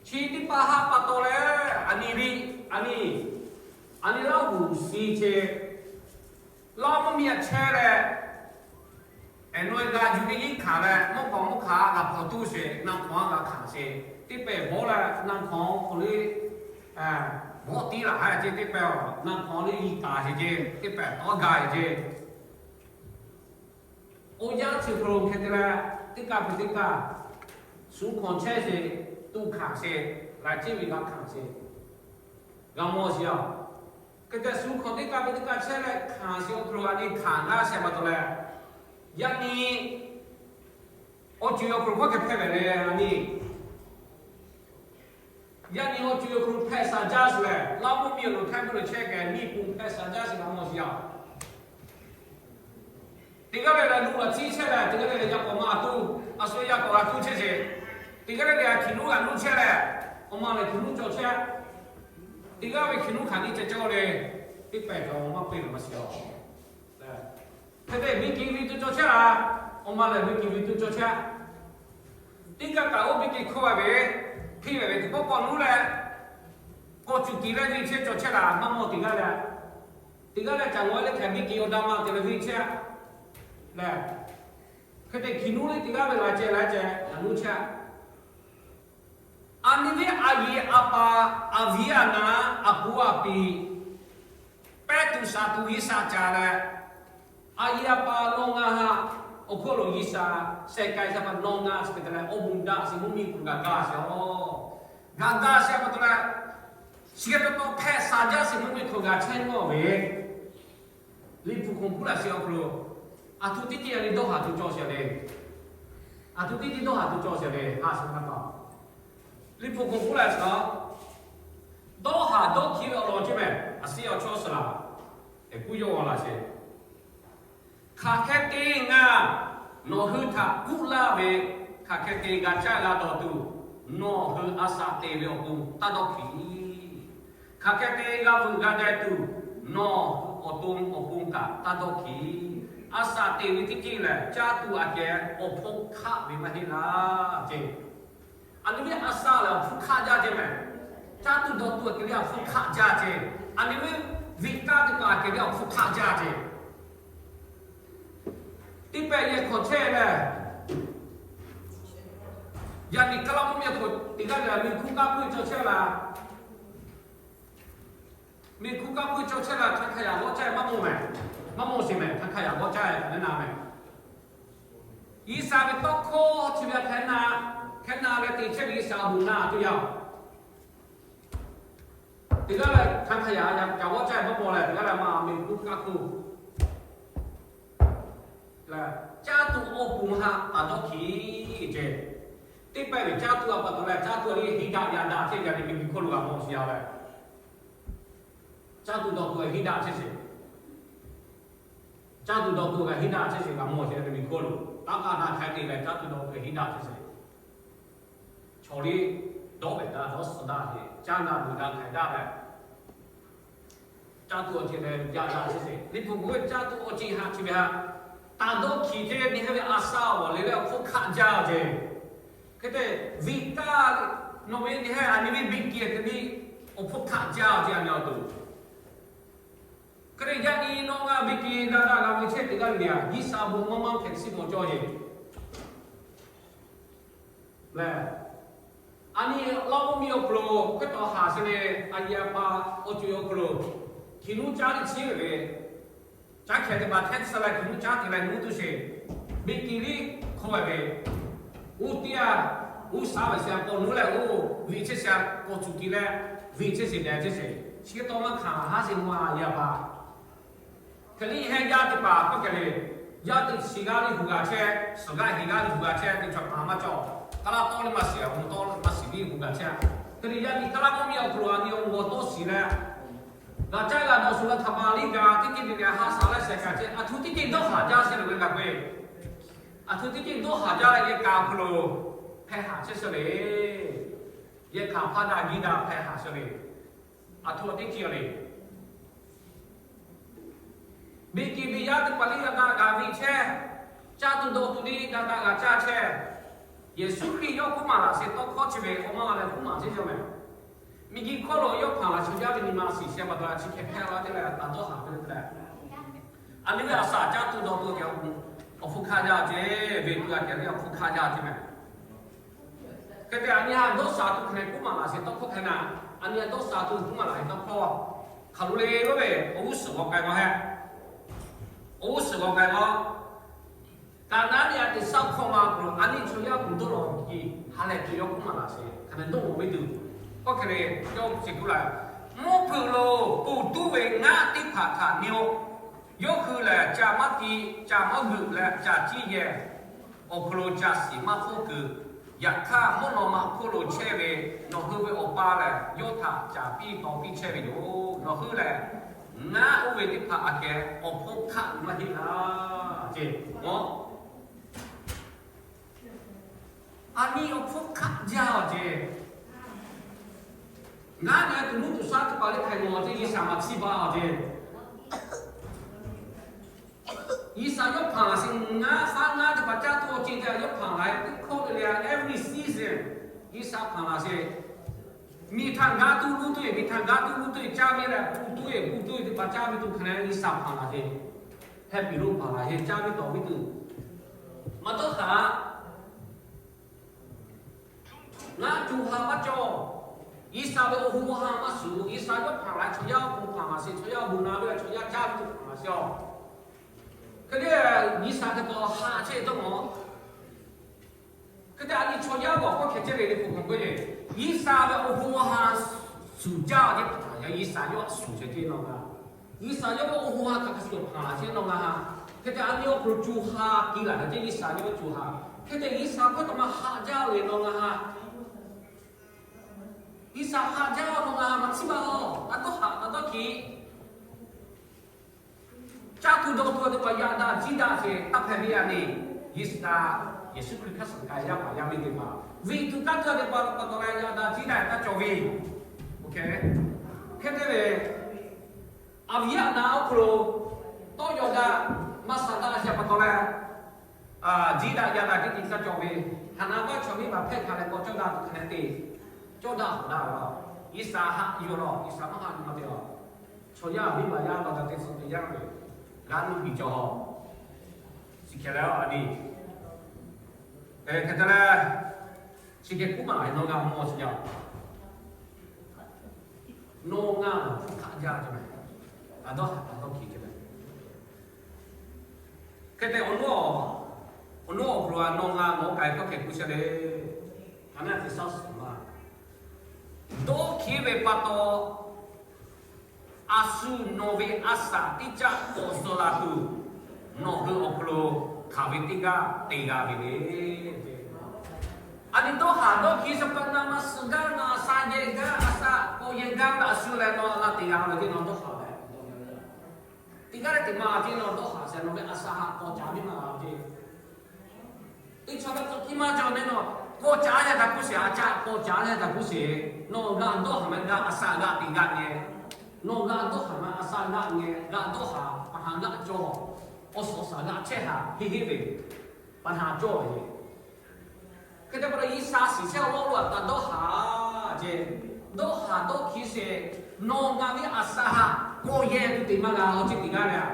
Chi teˇ hpaˍ haˆ pa taw leh, a nyi liˇ, a nyi, a nyi Laˇ huˍ shiˍ chehˇ, Laˇ mvuhˇ miˬ aꞈ chehˇ leh, eˬ, nawˬ g'a yuˬ ve yiˇ hkanˍ leh, mvuhˇ hk'awꞈ mvuhˇ hk'aˇ g'a hpaw tuˬ sheˍ, na hkawˇ g'a hkanˍ sheˍ, teˇ pehˍ bawˇ leh na hkawˇ k'o le, bawˆ tiˉ laˬ ha ceˇ, teˇ pehˍ na hkawˇ le yiˇ taˍ sheˍ ceˇ, teˇ pehˍ tawˇ gaˇ sheˍ ceˇ. Awˬ yanˇ chi hk'aw lo hk'e te leh, teˇ kaˆ peuˬ teˇ kaˆ shu hkawˇ chehˇ sheˍ, tuꞈ hkanˍ sheˍ, laiˬ ceˇ ve g'a hkanˍ sheˍ, g'a mawˬ sheˍ yaˇ. Hk'e te shu hkawˇ teˇ kaˆ peuˬ teˇ kaˆ chehˇ leh hkanˍ sheˍ awˬ hk'aw lo a nyi hkanˍ g'a shehˍ pa taw leh, yaˇ nyi awˬ ceuˬ awˬ hk'aw lo hkawˇ hk'e hpehꞈ ve le a nyi. Yaˇ nyi awˬ ceuˬ awˬ hk'aw lo hpehꞈ shaˍ jaˇ sheˍ leh, Laˇ mvuhˇ miˬ awˬ lo htaˇ mvuhˇ lo chehˇ kehˬ nyiˇ pun hpehꞈ shaˍ jaˇ sheˍ g'a mawˬ sheˍ yaˇ. Teˇ g'aˇ lehˬ lehˬ nuˇ laˬ ciˉ chehˇ leh, teˇ g'aˇ lehˬ lehˬ yaˇ k'awꞈ maˇ tuˬ, a shu yaˇ Teˇ g'aˇ ve htaꞈ hkiˬ nuˉ g'a nuˇ chehˇ leh, awˬ ma lehˬ hkiˬ nuˉ cawˬ chehˇ. Teˇ g'aˇ ve hkiˬ nuˉ hk'aˬ nyiˇ ceh cawˇ le, teˇ pehˍ cawˬ maˇ peꞈ laˬ maˇ shiˍ a. Hk'e te biˇ kiˬ ve tuˬ cawˬ chehˇ laˇ, awˬ ma lehˬ biˇ kiˬ ve tuˬ cawˬ chehˇ. Teˇ g'aˇ kaꞈ oˇ biˇ kiˬ hkawˇ ve, hpiˇ ve ve teˇ pawˆ k'awꞈ nuˇ leh, k'awꞈ cuˬ tiˍ leh ve chehˇ cawˬ chehˇ laˇ maˇ mawˬ teˇ g'aˇ leh, teˇ g'aˇ leh caꞈ ngawˬ leh hk'aˬ biˇ kiˬ awˬ da ma te leh ve chehˇ leh, hk'e te hkiˬ nuˉ le teˇ g'aˇ ve laꞈ ceh laꞈ ceh g'a nuˇ chehˇ. A nyi ve a yiˍ a pa, a viˉ a naˍ, a puˍ a piˍ, pehˇ tuˬ shaˍ tuˬ G'uiˬsha caˍ leh, a yiˍ a pa nawˬ ngaˬ haꞈ awˬ hk'oˆ lo G'uiˬsha sheh k'ai htaˇ pa nawˬ ngaˬ chi hk'e te leh awˬ bon daꞈ shiˍ mvuhˇ miˬ hk'oˆ g'a gaˬ sheˍ a. G'a gaˬ sheˍ pa taw leh, chi hk'e pa taw hpehꞈ shaˍ jaˇ shiˍ mvuhˇ miˬ hk'oˆ g'a chehˇ nawˬ ve Liꞈ hpu hk'oˆ k'oˆ laˇ sheˍ awˬ hk'aw lo, a htoꞈ teˇ ceuˬ a le dawˇ haˍ tuˬ cawˬ sheˍ le. A htoꞈ teˇ ceuˬ dawˇ haˍ tuˬ cawˬ sheˍ le, haꞈ sheˍ htaˇ pa. Liꞈ hpu hk'oˆ k'oˆ laˇ sheˍ a, dawˇ haˍ dawˇ hkiˬ ve awˬ lawn ceh mehˬ, a shu awˬ chawˇ suhˍ laˬ, kuˇ yawˇ g'aw laˇ sheˍ. Hk'aˬ hk'e te ngaˬ nawˬ hui htaꞈ k'oˆ laˇ ve, hk'aˬ hk'e te g'a caˇ g'a dawˬ tuˬ, nawˬ hui a shaꞈ te ve awˬ pon taˇ dawˇ hkiˬ. Hk'aˬ hk'e te g'a veuꞈ g'a deh tuˬ, nawˬ awˬ to awˬ pon kaꞈ taˇ dawˇ hkiˬ. A shaꞈ te ve teˇ ceuˬ lehˬ, caˇ tuˬ aꞈ kehˬ awˬ hpfuhˇ hk'aˆ ve maˇ heˆ laˇ ceh. A nyi ve a shaꞈ lehˬ awˬ hpfuhˇ hk'aˆ jaˇ ceh mehˬ. Caˇ tuˬ dawˬ tuˬ aꞈ kehˬ ve awˬ hpfuhˇ hk'aˆ jaˇ ceh. A nyi ve viꞈ kaˇ teˇ hpaˍ aꞈ kehˬ ve awˬ hpfuhˇ hk'aˆ jaˇ ceh. Teˇ pehˍ yehˬ hk'awꞈ chehˇ lehˬ, yaꞈ nyi Kaˇlaˇ mvuhˇ miˬ hk'oˆ teˇ g'aˇ lehˬ miˬ hkuˇ kaˇ hpuˇ cawˬ chehˇ laˇ. Miˬ hkuˇ kaˇ hpuˇ cawˬ chehˇ laˇ, hk'aˬ hk'aˬ yaꞈ g'awˇ caˇ maˇ mawˬ mehˬ, maˇ mawˬ sheˍ mehˬ, hk'aˬ hk'aˬ yaꞈ g'awˇ caˇ hk'aˬ neˇ na mehˬ. G'uiˬsha ve tawˇ hkawˇ chi ve hk'aˬ na, hk'aˬ na leh te chehˇ ve G'uiˬsha awˬ bon naˇ tuˬ yaˇ. Teˇ g'aˇ lehˬ hk'aˬ hk'aˬ yaꞈ g'awˇ caˇ maˇ mawˬ leh, teˇ g'aˇ lehˬ maˇ miˬ hkuˇ kaˇ hpuˇ lehˬ, caˇ tuˬ awˬ pon haꞈ taˍ dawˇ hkiˬ ceh. Teˇ pehˍ ve caˇ tuˬ a pa taw leh, caˇ tuˬ a le hiˉ daꞈ yaꞈ daꞈ chehˇ yaꞈ nyi miˬ hkuˇ hk'oˆ lo g'a mawˬ shiˍ yaˇ leh, caˇ tuˬ dawˬ tuˬ hiˉ daꞈ chehˇ sheˍ. Caˇ tuˬ dawˬ tuˬ g'a hiˉ daꞈ chehˇ sheˍ g'a mawˬ sheˍ ve miˬ hkuˇ lo. Taˇ k'a na hk'aˬ te leh caˇ tuˬ dawˬ tuˬ hiˉ daꞈ chehˇ sheˍ. Chaw liˇ dawˇ ve daꞈ dawˇ suhˍ daꞈ ve, caˇ na luˬ daꞈ hk'aˬ daꞈ ve, caˇ tuˬ awˬ ceuˬ leh yaꞈ daꞈ chehˇ sheˍ. Liꞈ hpu k'oˆ ve caˇ tuˬ awˬ ceuˬ haꞈ chi ve haꞈ taˍ dawˇ hkiˬ ceh, nyi hehˉ ve a shaꞈ awˬ le leh awˬ hpfuhˇ hk'aˆ jaˇ ceh. Hk'e te viꞈ kaˇ nawˬ ve nyi hehˉ a nyi ve biˇ kiˬ te ve awˬ hpfuhˇ hk'aˆ jaˇ ceh a nyi awˬ to. Hk'e te yaꞈ nyi nawˬ ngaˬ biˇ kiˬ daꞈ daꞈ g'a ve chehˇ teˇ g'aˇ ve a G'uiˬsha bon maˇ maˇ hpehꞈ shiˍ mawˬ cawˇ ceh. Lehˬ, a nyi Laˇ mvuhˇ miˬ awˬ hk'aw lo hk'e taw haꞈ sheˍ leh, a yiˍ a pa awˬ co awˬ hk'aw lo hkiˬ nuˇ caˇ teˇ chi ve ve, caˇ hkehˍ teˇ hpaˍ hteˇ suh leh hkiˬ nuˇ caˇ te leh nuˇ tuˬ sheˍ. Biˇ kiˬ liˇ hk'aw ve, oˇ teˇ yanˇ, oˇ shaˍ ve sheˍ k'awꞈ nuˇ leh oˇ viꞈ chehˇ sheˍ k'awꞈ cuˬ tiˍ leh, viꞈ chehˇ sheˍ dehˬ chehˇ sheˍ. Chi hk'e taw maˇ hkanˍ haˉ sheˍ mawˬ a yiˍ a pa. Hk'e liˇ hehˉ yaˇ teˇ hpaˍ k'oˆ kehˬ le, yaˇ teˇ shiˍ g'aˇ liˇ hu g'a chehˇ, suhˍ g'aˇ heˍ g'aˇ liˇ hu g'a chehˇ teˇ chaw htaꞈ maˇ cawˬ. Kaˇ laˇ tawˇ liˇ maˇ shiˍ, awˬ bon tawˇ maˇ shiˍ liˇ hu g'a chehˇ. Hk'e te yaꞈ nyi Kaˇ laˇ mvuhˇ miˬ awˬ hk'aw lo a nyi awˬ bon tawˇ shiˍ leh, g'a caˇ g'a dawˬ shuˍ leh hk'aˬ ma liˇ g'a teˇ ceuˬ le le haˉ shaˍ leh shehˍ kaꞈ chehˇ, a htoꞈ teˇ ceuˬ dawˇ haˍ jaˇ sheˍ le ve g'a k'oˆ e. A htoꞈ teˇ ceuˬ dawˇ haˍ jaˇ leh yehˬ kaꞈ awˬ hk'aw lo hpehꞈ haˍ chehˇ sheˍ le. Yehˬ hkaˍ hpaˇ daꞈ giˇ daꞈ hpehꞈ haˍ sheˍ le. A htoꞈ teˇ ceuˬ le. Biˇ kiˬ biˇ yaˇ teˇ hpaˍ liˇ g'a daꞈ g'a ve chehˇ, caˇ tuˬ dawˬ tuˬ liˇ g'a daꞈ g'a caˇ chehˇ. Yeˍsuˆ Hkriꞈ yawˇ k'oˆ maˍ laꞈ sheˍ tawˇ hkawˇ chi ve awˬ maˇ g'a leh k'oˆ maˍ sheˍ jaˇ mehˬ. Miˬ guiˬ hkawˇ lo yawˇ hpaˍ laꞈ sheˍ jaˇ ve nyi ma shiˍ sheh pa taw a chi hk'e hpehꞈ la te leh taˍ dawˇ haˍ ve le te leh, a nyi ve a shaꞈ caˇ tuˬ dawˬ tuˬ kehˬ awˬ hpu hk'aˇ jaˇ ceh, ve tuˬ a kehˬ ve awˬ hpu hk'aˇ jaˇ ceh mehˬ. Hk'e te a nyi a dawˇ shaˍ tuˬ hk'e k'oˆ maˍ laꞈ sheˍ tawˇ hkawˇ hk'e na, a nyi a dawˇ shaˍ tuˬ k'oˆ maˍ laꞈ sheˍ tawˇ hkawˇ hk'aˬ lo le k'oˆ ve, awˬ g'uˇ suhˍ g'aw k'ai g'aw hehˆ. Awˬ g'uˇ suhˍ g'aw k'ai g'aw, Kaˍnaˆ liˇ a teꞈ shaˉ hkawˇ ma hk'aw lo a nyi chaw yaˇ kuˬ dawˇ lawˬ kiˬ ha lehˬ tuˬ yawˇ k'oˆ maˍ laꞈ sheˍ hk'e te dawˇ ve tuˬ. K'oˆ hk'e le, yawˇ chi k'oˆ la, mvuhˇ hpeuꞈ lo poˬ tuˉ ve ngaˆ teˇ hpaˍ htaꞈ nyi-o. Yawˇ hui lehˬ ca maˇ tiꞈ ca maˇ g'euꞈ leh ca ciˇ yehˬ awˬ hk'aw lo ca shiˍ maˇ hpfuhˇ kuiˬ. Yaꞈ hk'aˇ, mvuhˇ naw ma hk'oˆ lo chehˇ ve nawˬ hui ve Awˬ pa lehˬ, yawˇ htaꞈ caˍ piˇ taw piˇ chehˇ ve yoˬ. Nawˬ hui lehˬ, ngaˆ oˇ ve teˇ hpaˍ aꞈ kehˬ awˬ hpawˇ hk'aˆ maˇ heˆ laˇ ceh. Aˬ miˇ awˬ hpfuhˇ hk'aˆ jaˇ-oˬ ceˇ. Ngaˬ nehˬ tuˬ nuˇ tuˬ shaˉ teˇ hpaˍ leh hk'aiˬ nawˬ ceˇ G'uiˬsha maˇ chiˇ baˬ-oˬ ceˇ. G'uiˬsha yawˇ hpanˍ laˬ sheˍ. Ngaˬ faˉ ngaˇ teˇ hpaˍ caˇ tuˬ awˬ ceˇ te yawˇ hpanˍ laˬ. Teˇ hkawˇ ve le, every season G'uiˬsha hpanˍ laˬ sheˍ. Miˬ htaꞈ gaˬ tuˬ nuˇ tuˬ e, miˬ htaꞈ gaˬ tuˬ nuˇ tuˬ e caˇ ve leh, pu tuˬ e pu tuˬ e teˇ hpaˍ caˇ ve tuˬ hk'aˬ lehˬ G'uiˬsha hpanˍ laˬ sheˍ. Happy lo hpanˍ laˬ sheˍ, caˇ ve tawˍ ve tuˬ maˇ dawˇ haˍ. Ngaˬ co ha maˇ cawˬ. G'uiˬsha ve awˬ hoꞈ awˬ ha maˇ shuˍ. G'uiˬsha yawˇ hpanˍ laˬ, chaw yaˇ awˬ hk'aw hpanˍ laˬ sheˍ, chaw yaˇ awˬ bon na ve, chaw yaˇ caˇ ve tuˬ hpanˍ laˬ sheˍ-oˬ. Hk'e te, G'uiˬsha hk'e taw haꞈ chehˇ dawˇ mawˬ. Hk'e te, a nyi chaw yaˇ g'awˬ hkawˇ hkeh chehˇ ve le k'oˆ k'oˆ ve, G'uiˬsha ve awˬ hoꞈ awˬ ha shuˍ jaˇ ve hpanˍ laˬ yaˇ G'uiˬsha yawˇ a shuˍ chehˇ ceˇ nawˬ g'a. G'uiˬsha yawˇ ve awˬ hoꞈ ha hk'aˬ hk'e shuˍ hpanˍ laˬ chehˇ nawˬ g'a ha. Hk'e te, a nyi awˬ hk'aw lo co ha kiˇ laˬ ve ceˇ G'uiˬsha yawˇ ve co ha. Hk'e te, G'uiˬsha hkawˇ taꞈ maˇ haꞈ jaˇ ve nawˬ g'a ha. G'uiˬsha haꞈ jaˇ nawˬ g'a ha maˇ chiˇ baˬ-oˬ. Taˇ dawˇ haꞈ, taˇ dawˇ hkiˬ. Caˇ tuˬ dawˬ tuˬ teˇ hpaˍ yaꞈ daꞈ jiˇ daꞈ sheˍ taˇ hpehꞈ ve yaꞈ nyi. G'uiˬsha, Yeˍsuˆ Hkriꞈ hk'aˇ suh k'ai yaˇ paˍ yaˇ miˇ teˇ hpaˍ, viꞈ tuˬ kaˇ tuˬ teˇ hpaˍ pa taw leh yaꞈ daꞈ jiˇ daꞈ taˇ cawˬ ve. Hk'e te ve, a viˉ a naˍ awˬ hk'aw lo tawˇ yaw daꞈ maˇ shaˍ daꞈ sheˍ pa taw leh, jiˇ daꞈ yaꞈ daꞈ teˇ ceuˬ taˇ cawˬ ve. Haˍ naˍ baˆ chaw miˇ ma hpehˇ hk'a leh k'awꞈ cawˇ daꞈ tuˬ hk'aˬ lehˬ te, cawˇ daꞈ hawˍ daꞈ ve. G'uiˬsha haꞈ yuˬ lawˬ, G'uiˬsha maˇ haꞈ yuˬ maˇ te lawˬ. Chaw yaˇ viˉ ma yaˇ la daꞈ teˇ suh te yaˇ ve g'a nuˇ biˬ cawˬ. Chi hk'e leh a nyi, hk'e te leh, chi hk'e k'oˆ maˍ laˬ, nawˬ g'a mawˬ chi yaˇ, nawˬ g'a hpu hk'aˆ jaˇ ce mehˍ. Taˇ dawˇ haꞈ, taˇ dawˇ hkiˬ ce mehˍ. Hk'e te, awˬ nawˉ awˬ hk'aw lo nawˬ g'a nawˬ k'ai hkawˇ hkeh k'oˆ chehˇ le. Aˬ naˉ te shaˉ suhˍ ma dawˇ hkiˬ ve pa taw, a shu nawˬ ve a shaꞈ teˇ caˆ k'awꞈ suh la tuˬ, nawˬ hui awˬ hk'aw lo hk'aˬ ve teˇ g'aˇ te g'a ve le. A nyi dawˇ haꞈ dawˇ hkiˬ shaˍ pa na ma suhˍ gaˇ, na a shaꞈ yehˬ gaˇ, a shaꞈ k'awꞈ yehˬ gaˇ ve a shu leh nawˬ a la te g'a ve le, nawˬ dawˇ haꞈ leh teˇ g'aˇ leh teˇ ma ce nawˬ dawˇ haꞈ shehˍ, nawˬ ve a shaꞈ haꞈ k'awꞈ caˍ ve maˇ g'a ve ce. Teˇ chaw htaꞈ tcuh hkiˇ maˇ cawˬ leh nawˬ k'awꞈ caˍ yaˇ htaꞈ k'oˆ sheˍ, a caꞈ k'awꞈ caˍ yaˇ htaꞈ k'oˆ sheˍ. Nawˬ g'a dawˇ haꞈ ma g'a a shaꞈ g'a te g'a ngeh. Nawˬ g'a dawˇ haꞈ ma a shaꞈ g'a ngeh, g'a dawˇ haꞈ pa haꞈ g'a cawˬ. Awˬ suhˍ shaˍ g'a chehˇ haꞈ heˆ heˆ ve pa haꞈ cawˬ ve. Hk'e te pa taw G'uiˬsha shiˍ chehˇ awˬ lawn lo a taˇ dawˇ haꞈ ce. Dawˇ haꞈ dawˇ hkiˬ sheˍ, nawˬ g'a ve a shaꞈ haꞈ k'awꞈ yehˬ tuˬ te maˇ g'a law ce teˇ g'aˇ leh a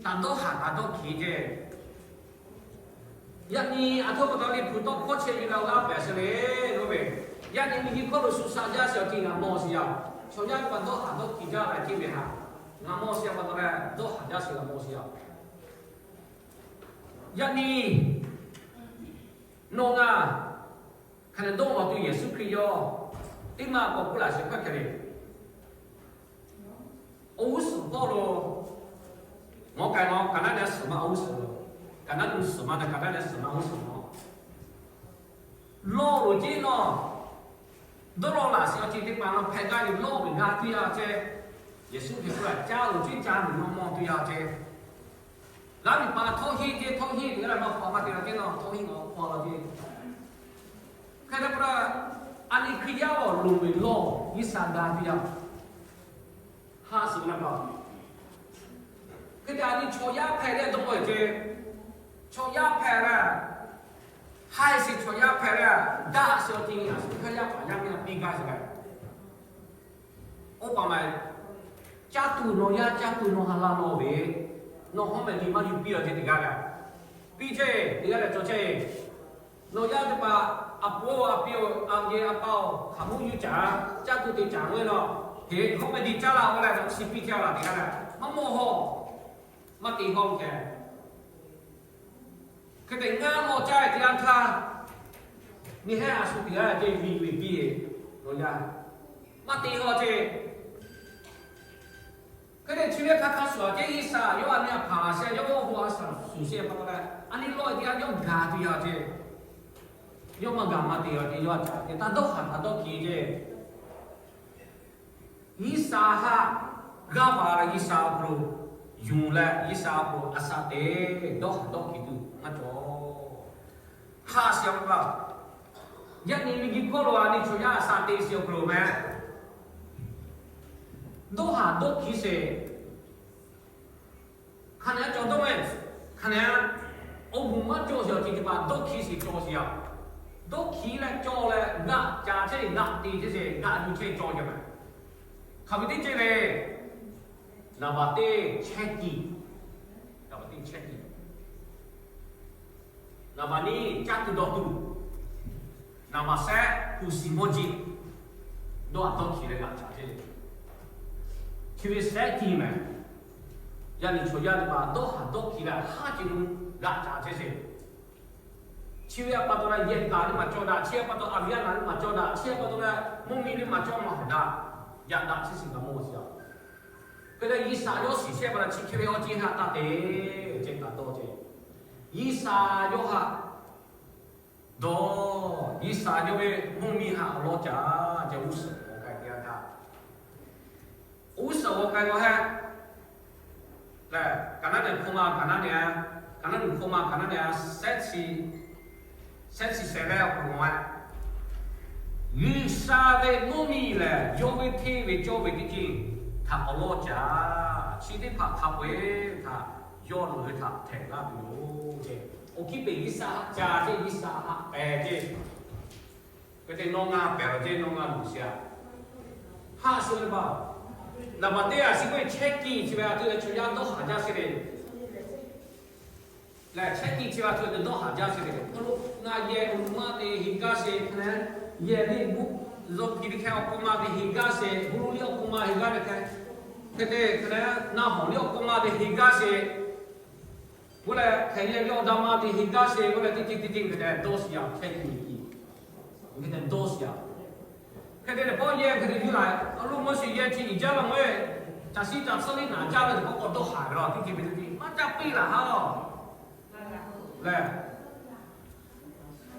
Taˇ dawˇ haꞈ, taˇ dawˇ hkiˬ ce. Yaꞈ nyi aˬ htoꞈ pa taw Liꞈ hpu tawˇ hkawˇ chehˇ ve la g'a pehˍ sheˍ le k'oˆ ve, yaꞈ nyi miˬ guiˬ hkawˇ lo shu shaꞈ jaˇ sheˍ awˬ ti ngaˬ mawˬ sheˍ yaˇ. Chaw yaˇ teˇ hpaˍ dawˇ haꞈ dawˇ hkiˬ jaˇ la ceˇ ve haꞈ, ngaˬ mawˬ sheˍ yaˇ pa taw leh dawˇ haꞈ jaˇ sheˍ, ngaˬ mawˬ sheˍ yaˇ. Yaꞈ nyi nawˬ ngaˬ hk'aˬ lehˬ dawˇ law tuˬ Yeˍsuˆ Hkriꞈ yawˇ teˇ maˇ k'awꞈ k'oˆ laꞈ sheˍ hk'aˇ hk'e le. Awˬ g'uˇ suhˍ hpawˇ lo, ngaˬ k'ai la kaꞈ naˉ leh suhˍ ma awˬ g'uˇ suhˍ lo, kaꞈ naˉ leh suhˍ ma kaꞈ naˉ leh suhˍ ma awˬ g'uˇ suhˍ lo, lawˇ loˍ ceˇ nawˬ, dawˇ law laꞈ sheˍ awˬ ceuˬ teˇ hpaˍ nawˬ hpehꞈ gaˇ ve lawˇ ve g'a tuˬ yaˇ ce. Yeˍsuˆ Hkriꞈ k'oˆ la, caˇ loˍ ceˇ caˇ ve nawˬ mawˬ tuˬ yaˇ ce. G'aˇ miˬ paˍ htawˇ henˇ ceˇ, htawˇ henˇ ve g'aˇ lehˬ maˇ hpaw maˇ te la ceˇ nawˬ, htawˇ henˇ nawˬ hpaw la ceˇ. Hk'e te pa taw, a nyi Hkriꞈ yaˇ awˬ loˍ ve lawˇ G'uiˬsha g'a tuˬ yaˇ haꞈ suhˍ la pa. Hk'e te a nyi chaw yaˇ hpehꞈ leh dawˇ ve ce, chaw yaˇ hpehꞈ leh, haiˬ sheˍ chaw yaˇ hpehꞈ leh, daꞈ sheˍ awˬ ti a shu hk'aˇ yaˇ paˍ yaˇ miˇ a piˇ gaˇ sheˍ leh, oˇ pa ma, caˇ tuˬ nawˬ yaˇ caˇ tuˬ nawˬ ha la lawˇ ve, nawˬ hawˉ mehˍ nyi maˇ yuˬ piˇ la ce teˇ g'aˇ leh, piˇ ce teˇ g'aˇ leh cawˬ ce. Nawˬ yaˇ teˇ hpaˍ a po a pi-oˬ, a geh a pa-oˬ, hk'aˬ mvuhˇ yuˇ caˍ, caˇ tuˬ te caˍ ve law, heˍ hawˉ mehˍ nyi caˇ la-o leh nawˬ chi piˇ caˇ la teˇ g'aˇ leh maˇ mawˬ haw, maˇ te haw hkeh. Hk'e te ngaˇ lawˇ caˇ ve teˇ yanˇ htaˇ, nyi hehnˇ a shu teˇ g'aˇ ce viˬ ve piˇ ve, nawˬ yaˇ maˇ te haw ce. Hk'e te chi ve hk'a hk'a shuˍ ce G'uiˬsha yawˇ a nyi a hpaˍ laˬ shehˍ, yawˇ ve awˬ ha shaˍ shuˍ shehˍ pa taw leh, a nyi lawˇ ve teˇ g'aˇ yawˇ gaˬ tuˬ yaˇ ce. Yawˇ maˇ gaˬ maˇ te yaˇ ce, yawˇ a caꞈ te taˇ dawˇ haꞈ taˇ dawˇ hkiˬ ce. G'uiˬsha haꞈ g'aˇ va leh G'uiˬsha awˬ hk'aw lo yonˍ leh G'uiˬsha awˬ hk'aw lo a shaꞈ te dawˇ haꞈ dawˇ hkiˬ tuˬ maˇ cawˬ. Hk'a shiˍ awˬ hk'aw lo, yaˇ nyi miˬguiˬ hk'oˆ lo a nyi chaw yaˇ a shaꞈ teꞈ shiˍ awˬ hk'aw lo meh, dawˇ haˍ dawˇ hkiˬ sheˍ. Hk'aˬ nehˬ cawˬ dawˇ meh, hk'aˬ nehˬ, awˬ moˍ maˇ cawˬ sheˍ awˬ ceuˬ teˇ hpaˍ dawˇ hkiˬ sheˍ cawˬ sheˍ a. Dawˇ hkiˬ leh cawˬ leh g'aꞈ ca chehˇ, g'aꞈ te chehˇ sheˍ, g'aꞈ yuˬ chehˇ cawˬ sheˍ meh. Hk'aˬ ve teˇ ceuˬ le, naˍ baˬ teˇ chehˇ kiˬ, naˍ baˬ teˇ chehˇ kiˬ. Naˍ baˬ nyiˇ caˇ tuˬ dawˬ tuˬ. Naˍ baˬ shehˆ huˍ siˍ mawˇ jiˆ. Dawˇ haˍ dawˇ hkiˬ leh g'aꞈ ca chehˇ le. Chi ve shehˆ kiˬ meh. Yaˇ nyi chaw yaˇ teˇ hpaˍ dawˇ haˍ dawˇ hkiˬ leh haˉ ce lo g'aꞈ ca chehˇ sheˍ. Chi ve a pa taw leh yehˬ kaꞈ teˇ maˬ cawˬ daꞈ, chi a pa taw a viˉ a naˍ teˇ maˬ cawˬ daꞈ, chi a pa taw leh mvuhˇ miˬ teˇ maˬ cawˬ maˇ hawˍ daꞈ, yaꞈ daꞈ chehˇ shiˍ kaꞈ mawˇ shiˍ a. Hk'e leh G'uiˬsha yawˇ shiˍ shehˆ pa leh chi hk'e ve awˬ ceuˬ haꞈ taˇ te, ceh taˍ dawˇ ceh. G'uiˬsha yawˇ haꞈ dawˇ, G'uiˬsha yawˇ ve mvuhˇ miˬ haꞈ awˬ lawn caˍ, ceh g'uˇ suhˍ g'aw k'ai te a htaˇ, g'uˇ suhˍ g'aw k'ai g'aw hehˆ lehˬ, kaˍ naˉ nehˬ hk'oˆ ma, kaˍ naˉ nehˬ, kaˍ naˉ nehˬ hk'oˆ ma, kaˍ naˉ nehˬ a shehˆ chi, shehˆ chi shehˍ leh awˬ hk'aw lo meh, G'uiˬsha ve mvuhˇ miˬ lehˬ yawˇ ve hteˇ ve cawˇ ve teˇ ceuˬ htaꞈ awˬ lawn caˍ. Chi teˇ hpaˍ hk'a peu-eˬ htaꞈ yawˇ nawˬ hui htaꞈ htehꞈ laˇ tuˬ yoˬ ceh. Awˬ hkiˇ peꞈ G'uiˬsha haꞈ ca ceh, G'uiˬsha haꞈ pehˍ ceh. Hk'e te nawˇ ngaˇ pehˍ laˬ ceh, nawˇ ngaˇ luˬ shiˍ a. Haˆ shuˍ ve pa, naˍ baˬ teˇ a shiˍ k'oˆ ve chehˇ kiˬ chi ve a tuˬ leh chaw yaˇ dawˇ haˍ jaˇ sheˍ le. Lehˬ chehˇ kiˬ chi ve a tuˬ leh dawˇ haˍ jaˇ sheˍ le. Hk'aw lo ngaˬ yehˬ awˬ hk'aw ma te heˍ gaˇ sheˍ hk'e leh, yehˬ ve g'uˇ, zawˇ hkiˬ teˇ hkeh awˬ hk'aw ma te heˍ gaˇ sheˍ, g'uˇ liˇ awˬ hk'aw ma heˍ gaˇ ve hk'e, hk'e te hk'e leh naˆ hawˬ liˇ awˬ hk'aw ma te heˍ gaˇ sheˍ. K'oˆ leh hk'e yehˬ ve awˬ daꞈ ma te heˍ gaˇ sheˍ k'oˆ leh teˇ ceuˬ teˇ ceuˬ hk'e te dawˇ shiˍ a, chehˇ kiˬ, hk'e te dawˇ shiˍ a. Hk'e te lehˬ pawˆ yehˬ hk'e te yuˇ la, awˬ loˇ maˇ shiˍ yehˬ chi iˍ jaˇ la mawˬ e, caˬ shiˉ caˬ tsuhˇ liˇ naˍ jaˇ ve teˇ pawˆ k'awꞈ dawˇ haˍ ve la teˇ ceuˬ ve teˇ ceuˬ maˇ caˇ piˇ laˬ ha lehˬ.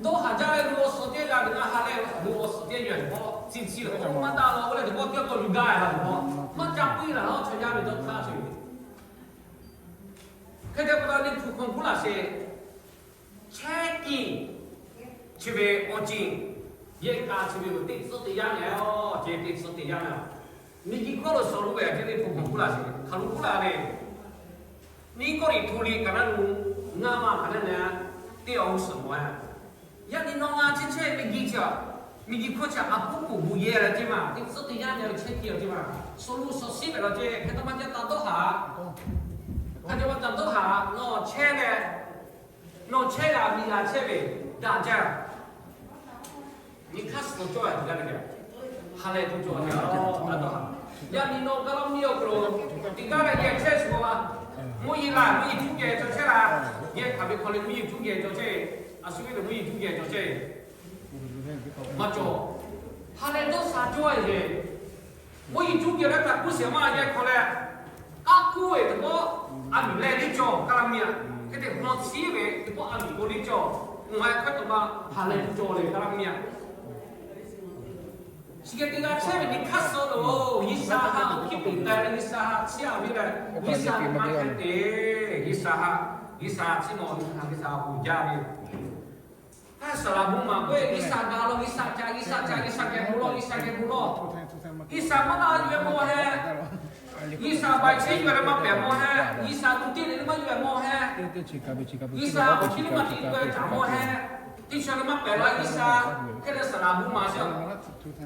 Dawˇ haˍ jaˇ leh luˬ awˬ suhˍ teˇ g'aˇ ve g'a ha leh luˬ awˬ suhˍ teˇ yawˬ teˇ pawˆ ciˇ ciˇ leh k'o maˇ daꞈ la k'oˆ leh teˇ pawˆ teˇ pawˆ yuˬ gaˇ la teˇ pawˆ maˇ caˇ piˇ laˬ ha, chaw yaˇ ve dawˇ hk'aˇ sheˍ. Hk'e te pa taw liꞈ hpu hk'aw k'oˆ laˬ sheˍ. Chehˇ kiˬ chi ve awˬ ceuˬ, yehˬ kaꞈ chi ve teˇ tcuhˉ teˇ yanˇ lehˬ, ceh teˇ tcuhˉ teˇ yanˇ lehˬ, miˬguiˬ hkawˇ lo shawˍ lo ve a ceh liꞈ hpu hk'aw k'oˆ laˬ sheˍ. Hk'aˬ lo k'oˆ laˬ le. Nyiˇ Kawˇrenˍhtuˆ liꞈ kaꞈ naˉ nu ngaˇ ma kaꞈ naˉ na teˇ awˬ g'uˇ suhˍ mawˬ a. Yaˇ nyi nawˬ ngaˬ chehˇ chehˇ miˬguiˬ chi a, miˬguiˬ hkawˇ chi a k'oˆ k'oˆ bvuhꞈ yehˬ la ceh maˬ, teˇ tcuhˉ teˇ yanˇ lehˬ chehˇ kiˬ la ceh maˬ, shawˍ lo shawˍ shiˉ ve la ceh, hk'e te maˇ caˇ taˍ dawˇ haˍ. Hk'a ceh maˇ caˇ dawˇ haˍ, nawˬ chehˇ leh nawˬ chehˇ g'a miˬ g'a chehˇ ve daꞈ jaˇ. Nyi hk'aˇ suh cawˇ a teˇ g'aˇ le, ha lehˬ tuˬ cawˬ a, daꞈ dawˇ haˍ. Yaˇ nyi nawˬ gaˇ laˇ miˇ awˬ hk'aw lo teˇ g'aˇ leh yehˬ chehˇ shuˍ a, mvuhˇ yeˬ laˬ, mvuhˇ yeˬ cuˇ geh cawˬ chehˇ laˬ. Yehˬ hk'aˬ ve hk'aw leh mvuhˇ yeˬ cuˇ geh cawˬ chehˇ, a shu ve lehˬ mvuhˇ yeˬ cuˇ geh cawˬ chehˇ. Maˇ cawˬ. Ha lehˬ dawˇ sha cawˇ a yeˬ. Mvuhˇ yeˬ cuˇ geh leh kaꞈ kuˇ shiˍ maˇ yehˬ hk'aw leh, kaˇ kuˇ ve teˇ pawˆ a miˬ leh liˇ cawˬ kaˇ laˇ miˇ a. Hk'e te hk'aw shiˉ ve teˇ pawˆ a miˬ k'o liˇ cawˬ. Nawˬ ha hk'e te maˇ ha lehˬ tuˬ cawˬ le kaˇ laˇ miˇ a. Chi hk'e te g'a chehˇ ve nyi hk'aˇ suh lo, G'uiˬsha haꞈ awˬ hkiˇ peꞈ teh leh G'uiˬsha haꞈ chiˇ aꞈ ve leh, G'uiˬsha ve maˇ hk'e te, G'uiˬsha haꞈ, G'uiˬsha chiˇ mvuh ve, G'uiˬsha haꞈ uiˍ jaˇ ve. Hk'e saˍ laˍ bon maˍ k'oˆ ve, G'uiˬsha ga law, G'uiˬsha ca, G'uiˬsha ca, G'uiˬsha geh bon lawˇ, G'uiˬsha geh bon lawˇ. G'uiˬsha maˇ na yuˬ ve mawˬ heh. G'uiˬsha baiˬ chehˇ yuˬ leh maˇ pehˍ mawˬ heh. G'uiˬsha tuˬ tiˉ leh maˇ yuˬ ve mawˬ heh. G'uiˬsha awˬ hkiˇ maˇ tiˉ yuˬ ve caꞈ mawˬ heh. Teˇ chi leh maˇ pehˍ la G'uiˬsha. Hk'e te saˍ laˍ bon maˍ sheˍ.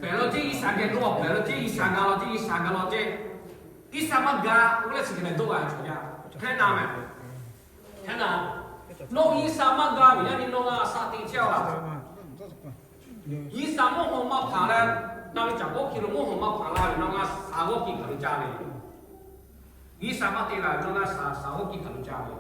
Pehˍ law ceh G'uiˬsha geh dawˇ, pehˍ law ceh G'uiˬsha ga law ceh, G'uiˬsha ga law ceh. G'uiˬsha maˇ ga k'oˆ leh chi hk'e leh dawˇ g'a chaw yaˇ hk'e na meh. Hk'e na, nawˬ G'uiˬsha maˇ ga ve yaˇ nyi nawˬ g'a shaꞈ teꞈ chehˇ a laˬ. G'uiˬsha mvuhˇ haw maˇ hpanˍ leh, na ve caꞈ k'awˇ hk'e lo mvuhˇ haw maˇ hpanˍ la ve nawˬ g'a shaˍ g'awˇ kiˬ hk'aˬ lo caˇ ve. G'uiˬsha maˇ te la ve nawˬ g'a shaˍ shaˍ g'awˇ kiˬ hk'aˬ lo caˇ ve.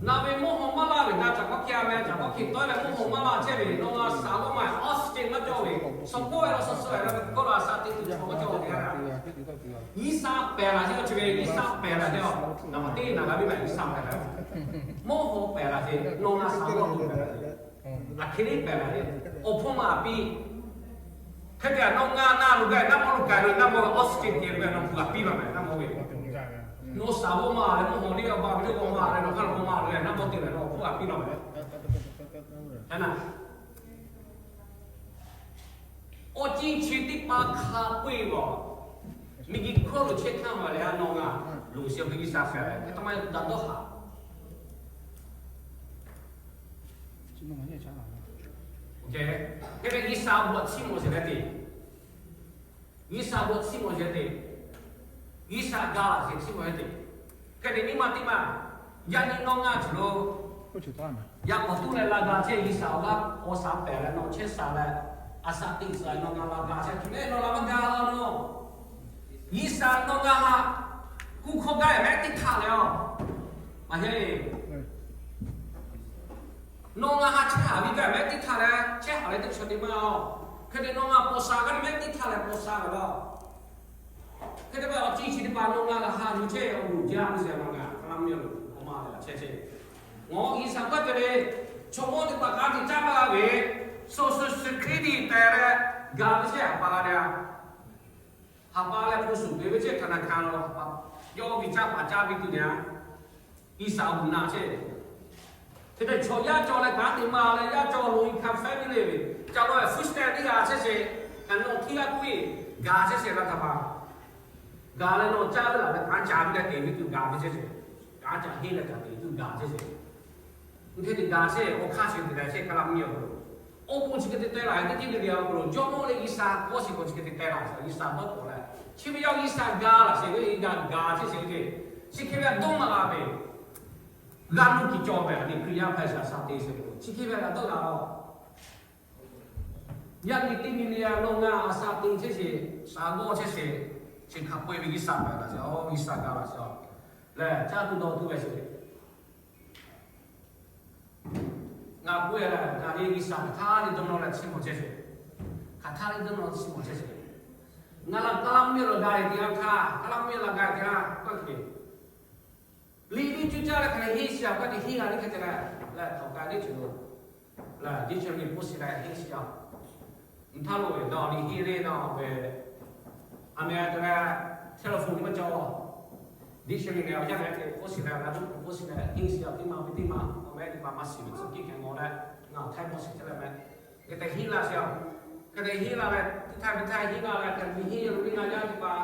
Na ve mvuhˇ haw maˇ laˇ ve na caꞈ k'awˇ hk'e a ve caꞈ k'awˇ hk'e tawˆ leh mvuhˇ haw maˇ laˇ chehˇ ve nawˬ g'a shaˍ g'awˇ maˇ awˬ suhˍ ceh maˇ cawˬ ve, shaw kawˇ ve la shaw suh ve la ve kawˇ la shaꞈ teꞈ tuˬ chaw maˇ cawˬ ve. G'uiˬsha pehˍ laˬ ceh, chi ve G'uiˬsha pehˍ laˬ ceh, nawˬ ma teˇ na g'a ve maˇ G'uiˬsha pehˍ laˬ. Mvuhˇ haw pehˍ laˬ ceh, nawˬ g'a shaˍ g'awˇ tuˬ pehˍ laˬ ceh. Aˬ hk'e le pehˍ laˬ ve, awˬ hpawˇ maˇ a piˇ. Hk'e te nawˬ ngaˬ na loˬ gaˬ naˇ mawˇ lo gaˬ ve naˇ mawˇ ve awˬ suhˍ ceh te ve nawˬ hpu g'a piˇ laˬ meh naˇ mawˇ ve. Nawˬ shaˍ g'awˇ maˇ leh mvuhˇ haw liˇ awˬ ba ve teˇ g'awˇ maˇ leh nawˬ hk'aˇ lo maˇ leh naˇ mawˇ te leh nawˬ awˬ hpawˇ g'a piˇ laˬ meh. Awˬ ciˇ chi teˇ hpaˍ hk'a peu-eˬ g'awˬ, miˬguiˬ hkawˇ lo chehˇ htaˇ maˬ leh a nawˬ ngaˬ loˍ shehˍ hpaˇ G'uiˬsha hpehꞈ leh, hk'e te maˇ daꞈ dawˇ haˍ. Hk'e te G'uiˬsha bvuhꞈ chiˇ mvuh sheˍ leh te, G'uiˬsha bvuhꞈ chiˇ mvuh sheˍ te, G'uiˬsha ga laˬ sheˍ chiˇ mvuh leh te. Hk'e te nyi ma teˇ maˬ, yaꞈ nyi nawˬ ngaˬ cawˬ lo yaꞈ k'awꞈ tuˉ leh la ga chehˇ G'uiˬsha awˬ g'aˇ awˬ shaˍ pehˍ leh nawˬ chehˇ sha leh, a shaꞈ teꞈ sha nawˬ ngaˬ la ga chehˇ, hk'e te nawˬ la maˇ ga la nawˬ. G'uiˬsha nawˬ ngaˬ haꞈ kuˇ hkawˇ gaˇ mehˉ teˇ htaˇ leh a, maˇ heˆ. Nawˬ ngaˬ haꞈ chehˇ haˍ ve gaˇ mehˉ teˇ htaˇ leh chehˇ haˍ leh teˇ chaw te maˇ a. Hk'e te nawˬ ngaˬ paw sha gaˇ mehˉ teˇ htaˇ leh paw sha ve la. Hk'e te ve awˬ ciˇ chi teˇ hpaˍ nawˬ ngaˬ haꞈ nyi chehˇ awˬ moˍ jaˇ ve sha nawˬ ngaˬ hk'a laˇ mvuhˇ miˬ lo awˬ ma leh chehˇ chehˇ. Ngaˬ G'uiˬsha k'awꞈ te ve chaw mawˇ teˇ hpaˍ k'a te caˇ maˇ g'a ve, Social Security pehˬ leh ga ve chehˇ haˍ pa la te a. Haˍ pa leh hpu suhˍ ve ve chehˇ htaꞈ na hkanˍ la, yawˇ ve caˇ paˍ caˇ ve tuˬ nyi a. G'uiˬsha awˬ moˍ na chehˇ. Hk'e te chaw yaˇ cawˬ leh kanˉ te maˇ leh yaˇ cawˬ loꞈ-e hkanˍ fehˉ ve le ve, ca lo food stamp teˇ g'aˇ chehˇ sheˍ, hk'aˬ nawˬ htiˇ g'aˇ k'oˆ-e, gaˬ chehˇ sheˍ la htaꞈ pa. Gaˬ leh nawˬ caˇ ve laˬ leh kanˉ ca ve leh te ve tuˬ gaˬ ve chehˇ sheˍ. Kanˉ ca henˇ leh ca te tuˬ gaˬ chehˇ sheˍ. Hk'e te gaˬ chehˇ awˬ hk'aˇ chi te leh chehˇ hk'a laˇ mvuhˇ miˬ awˬ hk'aw lo, awˬ bon chi hk'e te teh laˬ ve teˇ ceuˬ le le awˬ hk'aw lo, Jawˇmawˇ leh G'uiˬsha hk'aw shiˍ k'o chi hk'e te teh laˬ sheˍ, G'uiˬsha dawˇ k'awꞈ leh chi ve yaˇ G'uiˬsha ga laˬ sheˍ ve, ga gaˬ chehˇ sheˍ ve, chi hk'e ve a dawˇ maˇ la ve, g'a nuˇ kiˬ cawˬ ve a ni Hkriꞈ yaˇ hpehꞈ shaˍ shaˍ te sheˍ ve, chi hk'e ve a dawˇ la la. Yaˇ nyi teˇ nyi le a nawˬ ngaˬ a shaꞈ teꞈ chehˇ sheˍ, shaˍ g'awˇ chehˇ sheˍ, chi hk'a peu-eˬ ve G'uiˬsha hpehꞈ laˬ sheˍ, G'uiˬsha ga laˬ sheˍ, leh caˇ tuˬ dawˇ tuˬ ve sheˍ. Ngaˬ k'oˆ-e leh, ngaˬ ve G'uiˬsha hk'aˬ htaˇ le dawˇ nawˇ leh chiˇ mvuh chehˇ sheˍ. Hk'aˬ htaˇ le dawˇ nawˇ chiˇ mvuh chehˇ sheˍ. Ngaˬ la hk'a laˇ mvuhˇ miˬ lo ga-e teˇ yanˇ htaˇ, hk'a laˇ mvuhˇ miˬ la ga-e teˇ yanˇ htaˇ, liꞈ liˇ cuˇ caˇ leh hk'aˬ hk'e henˇ shiˍ a, hk'a te henˇ la liˇ hk'e te leh, leh hk'aˬ kaꞈ teˇ ceuˬ lo, leh Dictionary post leh henˇ shiˍ a. Nyi htaˇ lo ve dawˇ liˇ henˇ le nawˬ ve, a meh te leh telephone maˇ cawˬ. Dictionary leh awˬ yanˇ leh post leh, la post leh henˇ shiˍ a, teˇ ma ve teˇ ma awˬ meh teˇ hpaˍ maˇ shiˍ ve tcuh kiˇ hkeh ngawˬ leh, ngaˬ htaiˇ maˇ shiˍ chehˇ leh meh. Hk'e te henˇ la sheˍ a. Hk'e te henˇ la leh, teˇ htaiˇ ve htaiˇ henˇ la leh, hk'e liˇ henˇ lo ve ngaˬ yaˇ teˇ hpaˍ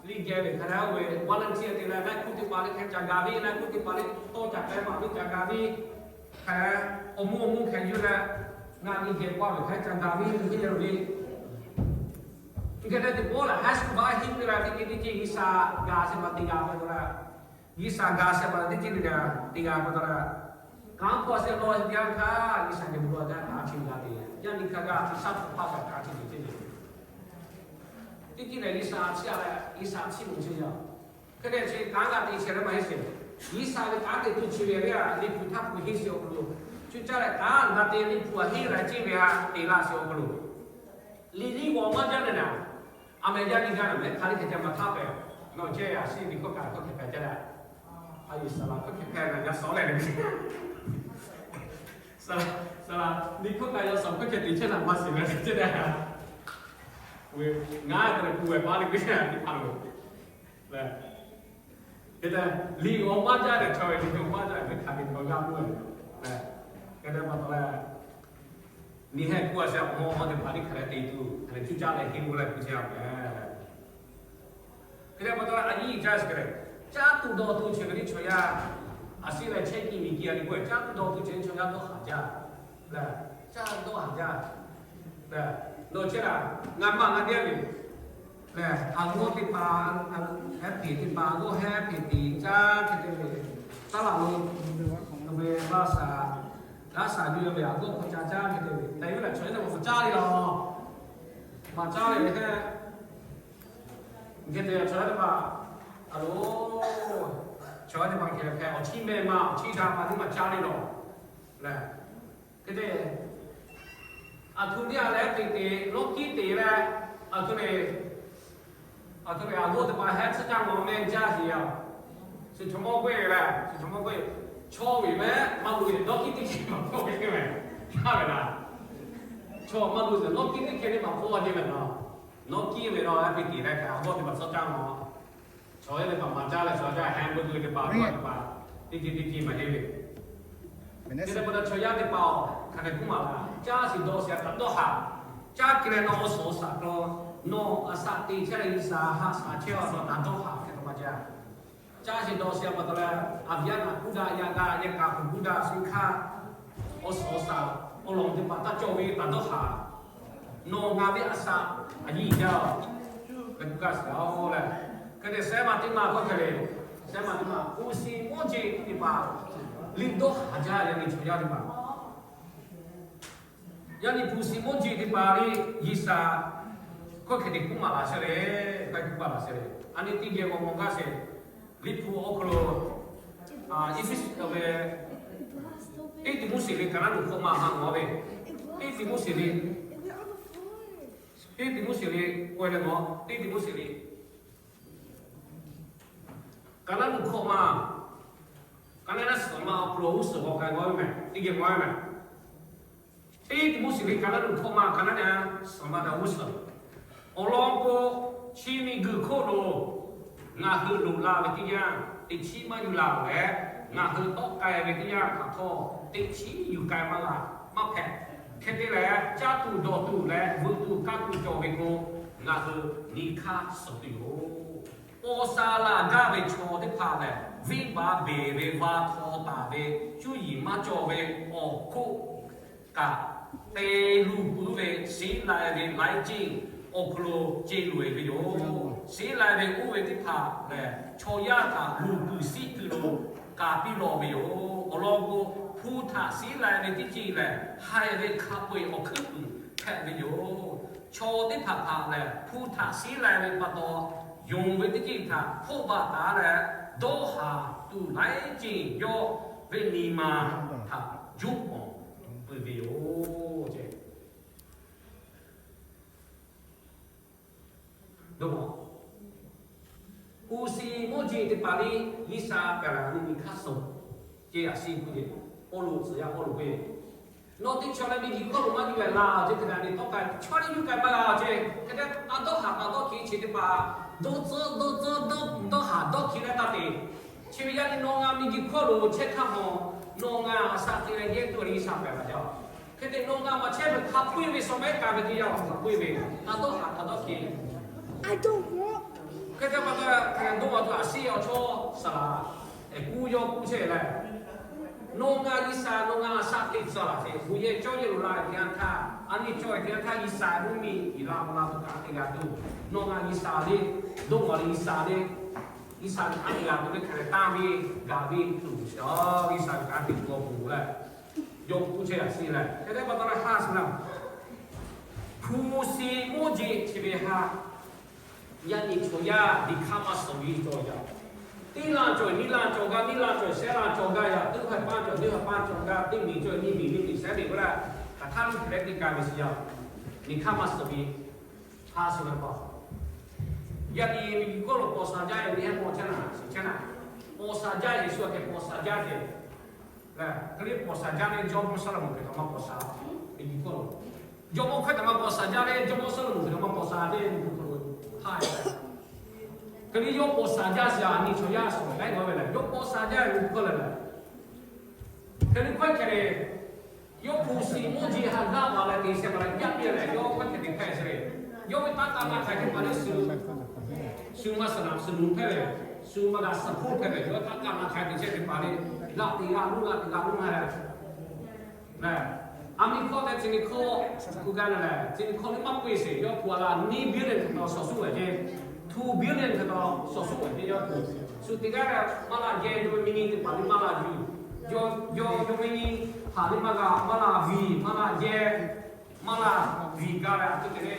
liˇ geh ve hk'a leh oˇ ve volunteer te leh laiˉ hkuˇ teˇ hpaˍ leh hk'e ca gaˬ ve, laiˉ hkuˇ teˇ hpaˍ leh tawˇ ca k'ai maˇ ve ca gaˬ ve, hk'e awˬ mvuhˇ awˬ mvuhˇ hkeh yuˬ leh, ngaˬ liˇ geh paˇ ve hk'e ca gaˬ ve, liˇ henˇ lo ve. Hk'e te teˇ pawˆ lehˬ high school baˆ henˇ ve la teˇ ceuˬ teˇ ceuˬ G'uiˬsha ga sheˍ ma te g'a pa taw leh, G'uiˬsha ga sheˍ ma teˇ ceuˬ teˇ g'a te g'a pa taw leh, kanˉ hpawˇ sheˍ lawˬ sheˍ teˇ yanˇ htaˇ G'uiˬsha geh bon lawˬ jaˇ, kanˉ chi g'a te, yaˇ nyi hk'a g'a te shaˉ hpu hpaˇ kaꞈ kanˉ chi te ceh le. Teˇ ceuˬ lehˬ G'uiˬsha chiˇ a leh G'uiˬsha chiˇ mvuh chehˇ yaˇ. Hk'e te chi kanˉ g'a te chehˇ leh maˇ heˆ sheˍ. G'uiˬsha ve kanˉ te tuˬ chi ve a, Liꞈ hpu htaˇ hpu henˇ sheˍ awˬ hk'aw lo, cuˇ caˇ leh kanˉ g'a te Liꞈ hpu a henˇ la ceh ve a te laˇ sheˍ awˬ hk'aw lo, liꞈ liˇ g'awˬ maˇ jaˇ leh naˍ, a meh yaˇ nyi g'a naˍ meh hk'a liˇ hkeh ca maˇ htaˇ pehˍ. Nawˬ ceh a shiˍ liꞈ hkawˇ kaꞈ hkawˇ hkeh hpehꞈ jaˇ leh, a yeˬ saˍ laꞈ hkawˇ hkeh hpehꞈ na yaˇ shawˍ leh ve, saˍ laꞈ, saˍ laꞈ liꞈ hkawˇ kaꞈ yaˇ shawˍ hkawˇ hkeh te chehˇ na maˇ shiˍ ve ceh leh, ngaˬ te leh ku ve paˇ le ve teˇ hpaˍ lo, hk'e te liꞈ awˬ maˇ jaˇ leh chaw ve liꞈ awˬ maˇ jaˇ ve hk'a ve hkawˇ g'a k'oˆ ve, hk'e te pa taw leh, nyi heh k'oˆ a sheˍ awˬ hawˉ hawˉ teˇ hpaˍ liˇ hk'a leh te tuˬ hk'a leh cuˇ caˇ leh henˇ lo leh ku chehˇ a meh. Hk'e te pa taw leh a nyi caˇ sheˍ hk'e leh, caˇ tuˬ dawˇ tuˬ chehˇ ve teˇ chaw yaˇ, a shiˍ leh chehˇ kiˇ miˬ kiˇ a nyi k'oˆ, caˇ tuˬ dawˇ tuˬ chehˇ ve chaw yaˇ dawˇ haˍ jaˇ leh, caˇ dawˇ haˍ jaˇ leh, nawˬ chehˇ la, ngaˬ maˇ ngaˬ teˇ g'aˇ ve lehˬ, a g'awˇ teˇ hpaˍ, heh hpeꞈ teˇ hpaˍ, a g'awˇ heh hpeꞈ teꞈ caˇ hk'e te ve, taˇ laꞈ lo, ve laˇ shaˍ, laˇ shaˍ yuˬ ve a g'awˇ hk'aw ca caˇ hk'e te ve, tehꞈ yuˬ leh chaw yaˇ teˇ hpaˍ maˇ caˇ le a, maˇ caˇ le heh. Hk'e te chaw yaˇ teˇ hpaˍ, a lo, chaw yaˇ teˇ hpaˍ hk'e hk'e awˬ chiˇ meh ma awˬ chiˇ da pa teˇ maˇ caˇ le lawˬ lehˬ, hk'e te aˬ htoꞈ teˇ g'aˇ leh heh hpeꞈ teꞈ lawˇ kiˇ teꞈ leh, aˬ htoꞈ le, aˬ htoꞈ le a g'awˇ teˇ hpaˍ heh tsuhˇ caˇ mawˬ meh jaˇ sheˍ yaˇ. Suhˍ chaw mawˇ k'oˆ ve lehˬ, suhˍ chaw mawˇ k'oˆ ve, chaw ve meh maˇ loꞈ ve lawˇ kiˇ teˇ hkeh maˇ hpawˇ ve k'oˆ ve, caˇ ve laˬ. Chaw maˇ loꞈ ve lawˇ kiˇ teˇ hkeh teˇ maˇ hpawˇ a jeˇ ve laˬ. Lawˇ kiˇ ve lawˇ heh hpeꞈ teꞈ leh hk'e a g'awˇ teˇ hpaˍ tsuhˇ caˇ mawˬ. Chaw yaˇ teˇ hpaˍ maˇ caˇ leh chaw yaˇ heh meuˇ k'oˆ ve teˇ hpaˍ, a g'awˇ teˇ hpaˍ teˇ ceuˬ teˇ ceuˬ maˇ heˆ ve. Te leh pa taw chaw yaˇ teˇ hpaˍ-oˬ, hk'aˬ hk'e k'oˆ maˍ laˇ, caˇ shiˍ dawˬ shiˍ htaꞈ dawˇ haˍ. Caˇ ke leh nawˬ awˬ suhˍ awˬ shaˍ hk'aw lo nawˬ a shaꞈ te chehˇ leh G'uiˬsha haꞈ shaˍ chehˇ a, nawˬ htaꞈ dawˇ haˍ hk'e k'oˆ maˇ jaˇ. Caˇ shiˍ dawˬ shiˍ pa taw leh, a viˉ a naˍ kuˇ daꞈ, yaꞈ g'a yaꞈ kaˍ kuˬ kuˇ daꞈ, suh hkaˇ awˬ suhˍ awˬ shaˍ awˬ lawn teˇ hpaˍ taˇ cawˬ ve htaꞈ dawˇ haˍ. Nawˬ ngaˬ ve a shaꞈ a yiˇ jaˇ-oˬ, ve kuˇ kaˇ shiˍ-oˬ leh, hk'e te shehˉ ma teˇ ma k'oˆ hk'e le, shehˉ ma teˇ ma hpu shi mawˇ jeˬ teˇ hpaˍ liꞈ dawˇ haˍ jaˇ, yaˇ nyi chaw yaˇ teˇ hpaˍ. Yaˇ nyi hpu shi mawˇ jeˬ teˇ hpaˍ liꞈ G'uiˬsha hk'aˬ hk'e te k'oˆ maˍ laˇ sheˍ le, k'ai k'oˆ maˍ laˇ sheˍ le. A nyi teˇ geh g'aw mawˬ gaˇ sheˍ. Liꞈ hpu awˬ hk'aw lo, Eˇfeˇsuꞈ ve, teˇ Tiˆmoˉseˍ ve kaˍ naˉ luˬ hkawˇ ma ha ngawˬ ve, teˇ Tiˆmoˉseˍ ve, teˇ Tiˆmoˉseˍ ve, k'oˆ leh g'aw, teˇ Tiˆmoˉseˍ ve kaˍ naˉ luˬ hkawˇ ma, kaˍ naˉ suhˍ ma awˬ hk'aw lo g'uˇ suhˍ g'aw k'ai g'aw ve mehˬ, teˇ geh g'aw ve mehˬ. Teˇ Tiˆmoˉseˍ ve kaˍ naˉ luˬ hkawˇ ma kaˍ naˉ suhˍ ma daꞈ g'uˇ suhˍ awˬ lawn k'o, chi miˬguiˬ hk'oˆ lo ngaˬ hui loꞈ la ve teˇ yanˇ, teꞈ chiˉ maˇ yuˬ laˬ leh, ngaˬ hui tawˆ k'ai ve teˇ yanˇ htaꞈ htawˇ teꞈ chiˉ yuˬ k'ai maˇ g'a, maˇ hpehꞈ. Hk'e te leh, caˇ tuˬ dawˬ tuˬ leh vuꞈ tuˬ kaˇ tuˬ cawˬ ve k'o, ngaˬ hui nyi hk'aˇ suhˍ tuˬ yoˬ. Paw sha laˬ gaˇ ve chaw teˇ hpaˍ lehˬ, venˇbaˆ beˬ ve, va htaw taˍ ve, cuˇ yiˍ maˇ cawˬ ve awˬ hk'oˆ kaꞈ, te luˬ puiˉ ve sheˉ lai ve laiˉ ceuˬ awˬ hk'aw lo ce loꞈ-e ve yoˬ. Sheˉ lai ve oˇ ve teˇ hpaˍ lehˬ, chaw yaˇ htaꞈ luˬ tuˬ shiˉ tuˬ lo k'aˍ piˇ lawˬ ve yoˬ. Awˬ lawn k'o, hpu htaꞈ sheˉ lai ve teˇ ceuˬ lehˬ, haiˬ ve hk'a peu-eˬ awˬ hkuiˉ puiˍ hpehꞈ ve yoˬ. Chaw teˇ hpaˍ hpaˍ lehˬ, hpu htaꞈ sheˉ lai ve pa taw, yonˍ ve teˇ ceuˬ htaꞈ hk'oˆ baˬ taˍ leh, dawˇ haˍ tuˬ laiˉ ceuˬ yawˇ ve nyi ma htaꞈ juˇ pawˍ peuˬ ve yoˬ. Hpu shi mawˇ jeˬ teˇ hpaˍ liꞈ G'uiˬsha kaˍ laˬ nyi hk'aˇ suhˍ ce a shiˍ k'oˆ ve, Pawˇluꞈ tcuh yaˇ Pawˇluꞈ k'oˆ ve, nawˬ teˇ chaw leh miˬguiˬ hkawˇ lo maˇ yuˬ leh laˇ-oˬ ce, teˇ g'aˇ le tawˆ k'ai chaw le yuˬ k'ai maˇ g'a-oˬ ce. Hk'e te taˇ dawˇ haˍ taˇ dawˇ hkiˬ chi teˇ hpaˍ, dawˇ tcuhˉ dawˇ tcuhˉ dawˇ dawˇ haˍ dawˇ hkiˬ leh taˇ te. Chi ve yaˇ nyi nawˬ ngaˬ miˬguiˬ hkawˇ lo chehˇ htaˇ mawˬ, nawˬ ngaˬ a shaꞈ te leh yehˇ tuˬ le G'uiˬsha pehˬ laˬ jaˇ. Hk'e te nawˬ ngaˬ maˬ chehˇ ve hk'a hpuˇ ve shawˍ mehˉ kaˍ ve teˇ yanˇ hk'a hpuˇ ve, taˇ dawˇ haˍ taˇ dawˇ hkiˬ. Hk'e te pa taw, hk'e dawˇ maˬ tuˬ a shiˍ awˬ chawˇ saˍ laꞈ, kuˇ yawˇ kuˇ chehˇ leh, nawˬ ngaˬ G'uiˬsha nawˬ ngaˬ a shaꞈ teꞈ tcuh laˬ ve, bon yehˬ cawˇ yehˬ lo la ve teˇ yanˇ htaˇ, a nyi cawˬ ve teˇ yanˇ htaˇ G'uiˬsha mvuhˇmiˬ yiˍ la maw la tuˬ kaꞈ te g'a tuˬ, nawˬ ngaˬ G'uiˬsha le, dawˇ maˬ le G'uiˬsha le, G'uiˬsha ve kanˉ te g'a tuˬ ve hk'e leh tanˇ ve gaˬ ve tuˬ sheˍ, G'uiˬsha ve kanˉ te tuˬ awˬ bon leh, yawˇ kuˇ chehˇ a shiˍ leh, hk'e te pa taw leh ha suh la, hpu shi mawˇ jeˬ chi ve ha, yaˇ nyi chaw yaˇ nyi hk'aˇ maˇ suhˍ ve cawˬ yaˇ, teˇ laˇ cawˬ nyiˇ laˇ cawˬ gaˇ, nyiˇ laˇ cawˬ shehˉ laˇ cawˬ gaˇ yaˇ, teˇ hpaˍ paˇ cawˬ teˇ hpaˍ paˇ cawˬ gaˇ, teˇ miˬ cawˬ nyiˇ miˬ nyiˇ miˬ shehˉ miˬ k'oˆ leh, hk'aˬ htaˇ lo hk'e leh teˇ ka ve shiˍ yaˇ, nyi hk'aˇ maˇ suhˍ ve ha suh la pa. Yaˇ nyi miˬguiˬ hkawˇ lo paw sha jaˇ ve nyi heˉ paw chehˇ naˍ, shiˍ chehˇ naˍ, paw sha jaˇ ve shu a hk'e paw sha jaˇ ve lehˬ, hk'e le paw sha jaˇ ve Jawˇmawˇ Saˉlaꞈmonˍ hk'e htaꞈ maˇ paw sha, miˬguiˬ hkawˇ lo, Jawˇmawˇ hkawˇ htaꞈ maˇ paw sha jaˇ ve Jawˇmawˇ Saˉlaꞈmonˍ hk'e htaꞈ maˇ paw sha ve miˬguiˬ hkawˇ lo, ha, hk'e le yawˇ paw sha jaˇ shiˍ a nyi chaw yaˇ suhˍ laiˉ g'awˇ ve lehˬ, yawˇ paw sha jaˇ ve miˬguiˬ hkawˇ lehˬ lehˬ, hk'e le hkawˇ hk'e le, yawˇ hpu shi mawˇ jeˬ ha g'aˇ paˍ leh te shehˍ hpaˍ leh yaˇ piˇ lehˬ, yawˇ hkawˇ hk'e te hpehꞈ sheˍ ve, yawˇ ve taˇ kaˇ ma hk'aˬ hk'e paˍ le shu, shu maˇ suhˍ naˍ suhˍ nuˬ hpehˇ ve, shu maˇ g'a suhˍ hpoˇ hpehˇ ve, yawˇ taˇ kaˇ ma hk'aˬ hk'e te shehˍ ve paˍ le, g'aꞈ te g'aꞈ nuˇ g'aꞈ te g'aꞈ nuˇ ha leh, a miˬ hkawˇ tehꞈ chi nyi hkawˇ, kuˬ gaˇ na lehˬ, chi nyi hkawˇ le maˇ k'oˆ sheˍ, yawˇ hpu a la nyiˇ billion hk'e taw shawˍ suhˉ ve ceˇ, two billion hk'e taw shawˍ suhˉ ve ceˇ yawˇ hpu. Shu teˇ g'aˇ leh maˇ la jehˇ, yawˇ ve miˇ nyi teˇ hpaˍ le maˇ la yuˬ, yawˇ yawˇ miˇ nyi hpaˍ le maˇ g'a, maˇ la viˬ, maˇ la jehˇ, maˇ la viˬ gaˇ leh a hk'e te le,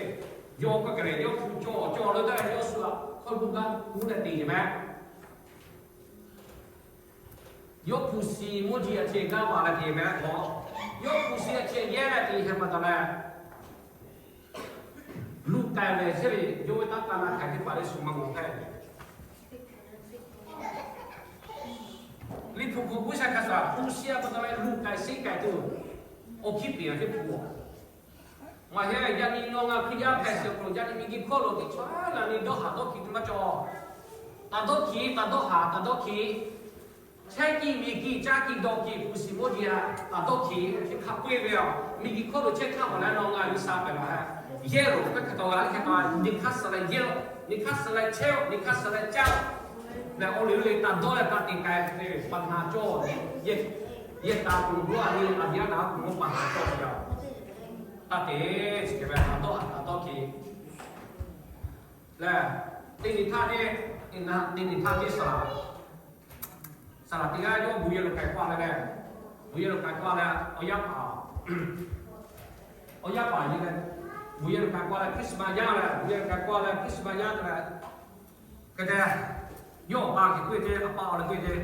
yawˇ hkawˇ hk'e leh yawˇ hpu cawˬ cawˬ leh gaˇ leh yawˇ shu a hkawˇ gu gaˇ gu leh te yeˬ meh. Yawˇ hpu shi mawˇ jeˬ a ceh gaˇ paˍ leh te meh k'o, yawˇ hpu shi a ceh yehˇ leh te hk'e pa taw leh, luˬ k'ai leh chehˇ ve yawˇ ve taˇ kaˇ na hk'aˬ hk'e paˍ le shu maˇ mawˬ hpehˇ. Liꞈ hpu hk'aw k'oˆ sha hk'a shuˍ, hpu shi a pa taw leh luˬ k'ai sheˉ k'ai tuˬ, awˬ hkiˇ peˍ a teˇ hpu a. Maˇ heˆ, yaꞈ nyi nawˬ ngaˬ Hkriꞈ yaˇ hpehꞈ sheˍ awˬ hk'aw lo yaꞈ nyi miˬguiˬ hkawˇ lo teˇ chaw la nyi dawˇ haˍ dawˇ hkiˬ teˇ maˇ cawˬ. Taˇ dawˇ hkiˬ, taˇ dawˇ haˍ, taˇ dawˇ hkiˬ. Chehˇ kiˇ miˬ kiˇ caˇ kiˇ dawˇ kiˇ hpu shiˍ mawˇ jeˬ a taˍ dawˇ hkiˬ chi hk'a peu-eˬ ve a, miˬ guiˬ hkawˇ lo chehˇ htaˇ maˬ leh nawˬ ngaˬ G'uiˬsha pehˬ laˬ hehˉ. Yehˇ loˬ hk'e hk'e taw g'a le hk'e taw, nyi hk'aˇ suh leh yehˇ-oˆ, nyi hk'aˇ suh leh chehˇ-oˆ, nyi hk'aˇ suh leh caˇ-oˆ. Leh awˬ liꞈ ve le taˍ dawˇ leh taˍ te k'ai ve pa na cawˇ, yehˇ taˍ kuiˬ g'uˇ a nyi a viˉ a naˍ kuiˬ mawˇ pa na cawˇ ve a, taˇ te, chi hk'e ve taˍ dawˇ haꞈ taˍ dawˇ hkiˬ lehˬ, teˇ nyi htaˇ teˇ, teˇ nyi htaˇ teˇ saˍ laˍ, saˍ laˍ teˇ g'aˇ yawˇ bon yehˬ lo k'ai k'oˆ leh leh, bon yehˬ lo k'ai k'oˆ leh awˬ yaˇ paˍ, awˬ yaˇ paˍ yehˬ leh, bon yehˬ lo k'ai k'oˆ leh Christmas yaˇ leh, bon yehˬ lo k'ai k'oˆ leh Christmas yaˇ te leh, hk'e te, yawˇ awˬ pa hk'e k'oˆ ve ce, a pa awˬ leh k'oˆ ve ce,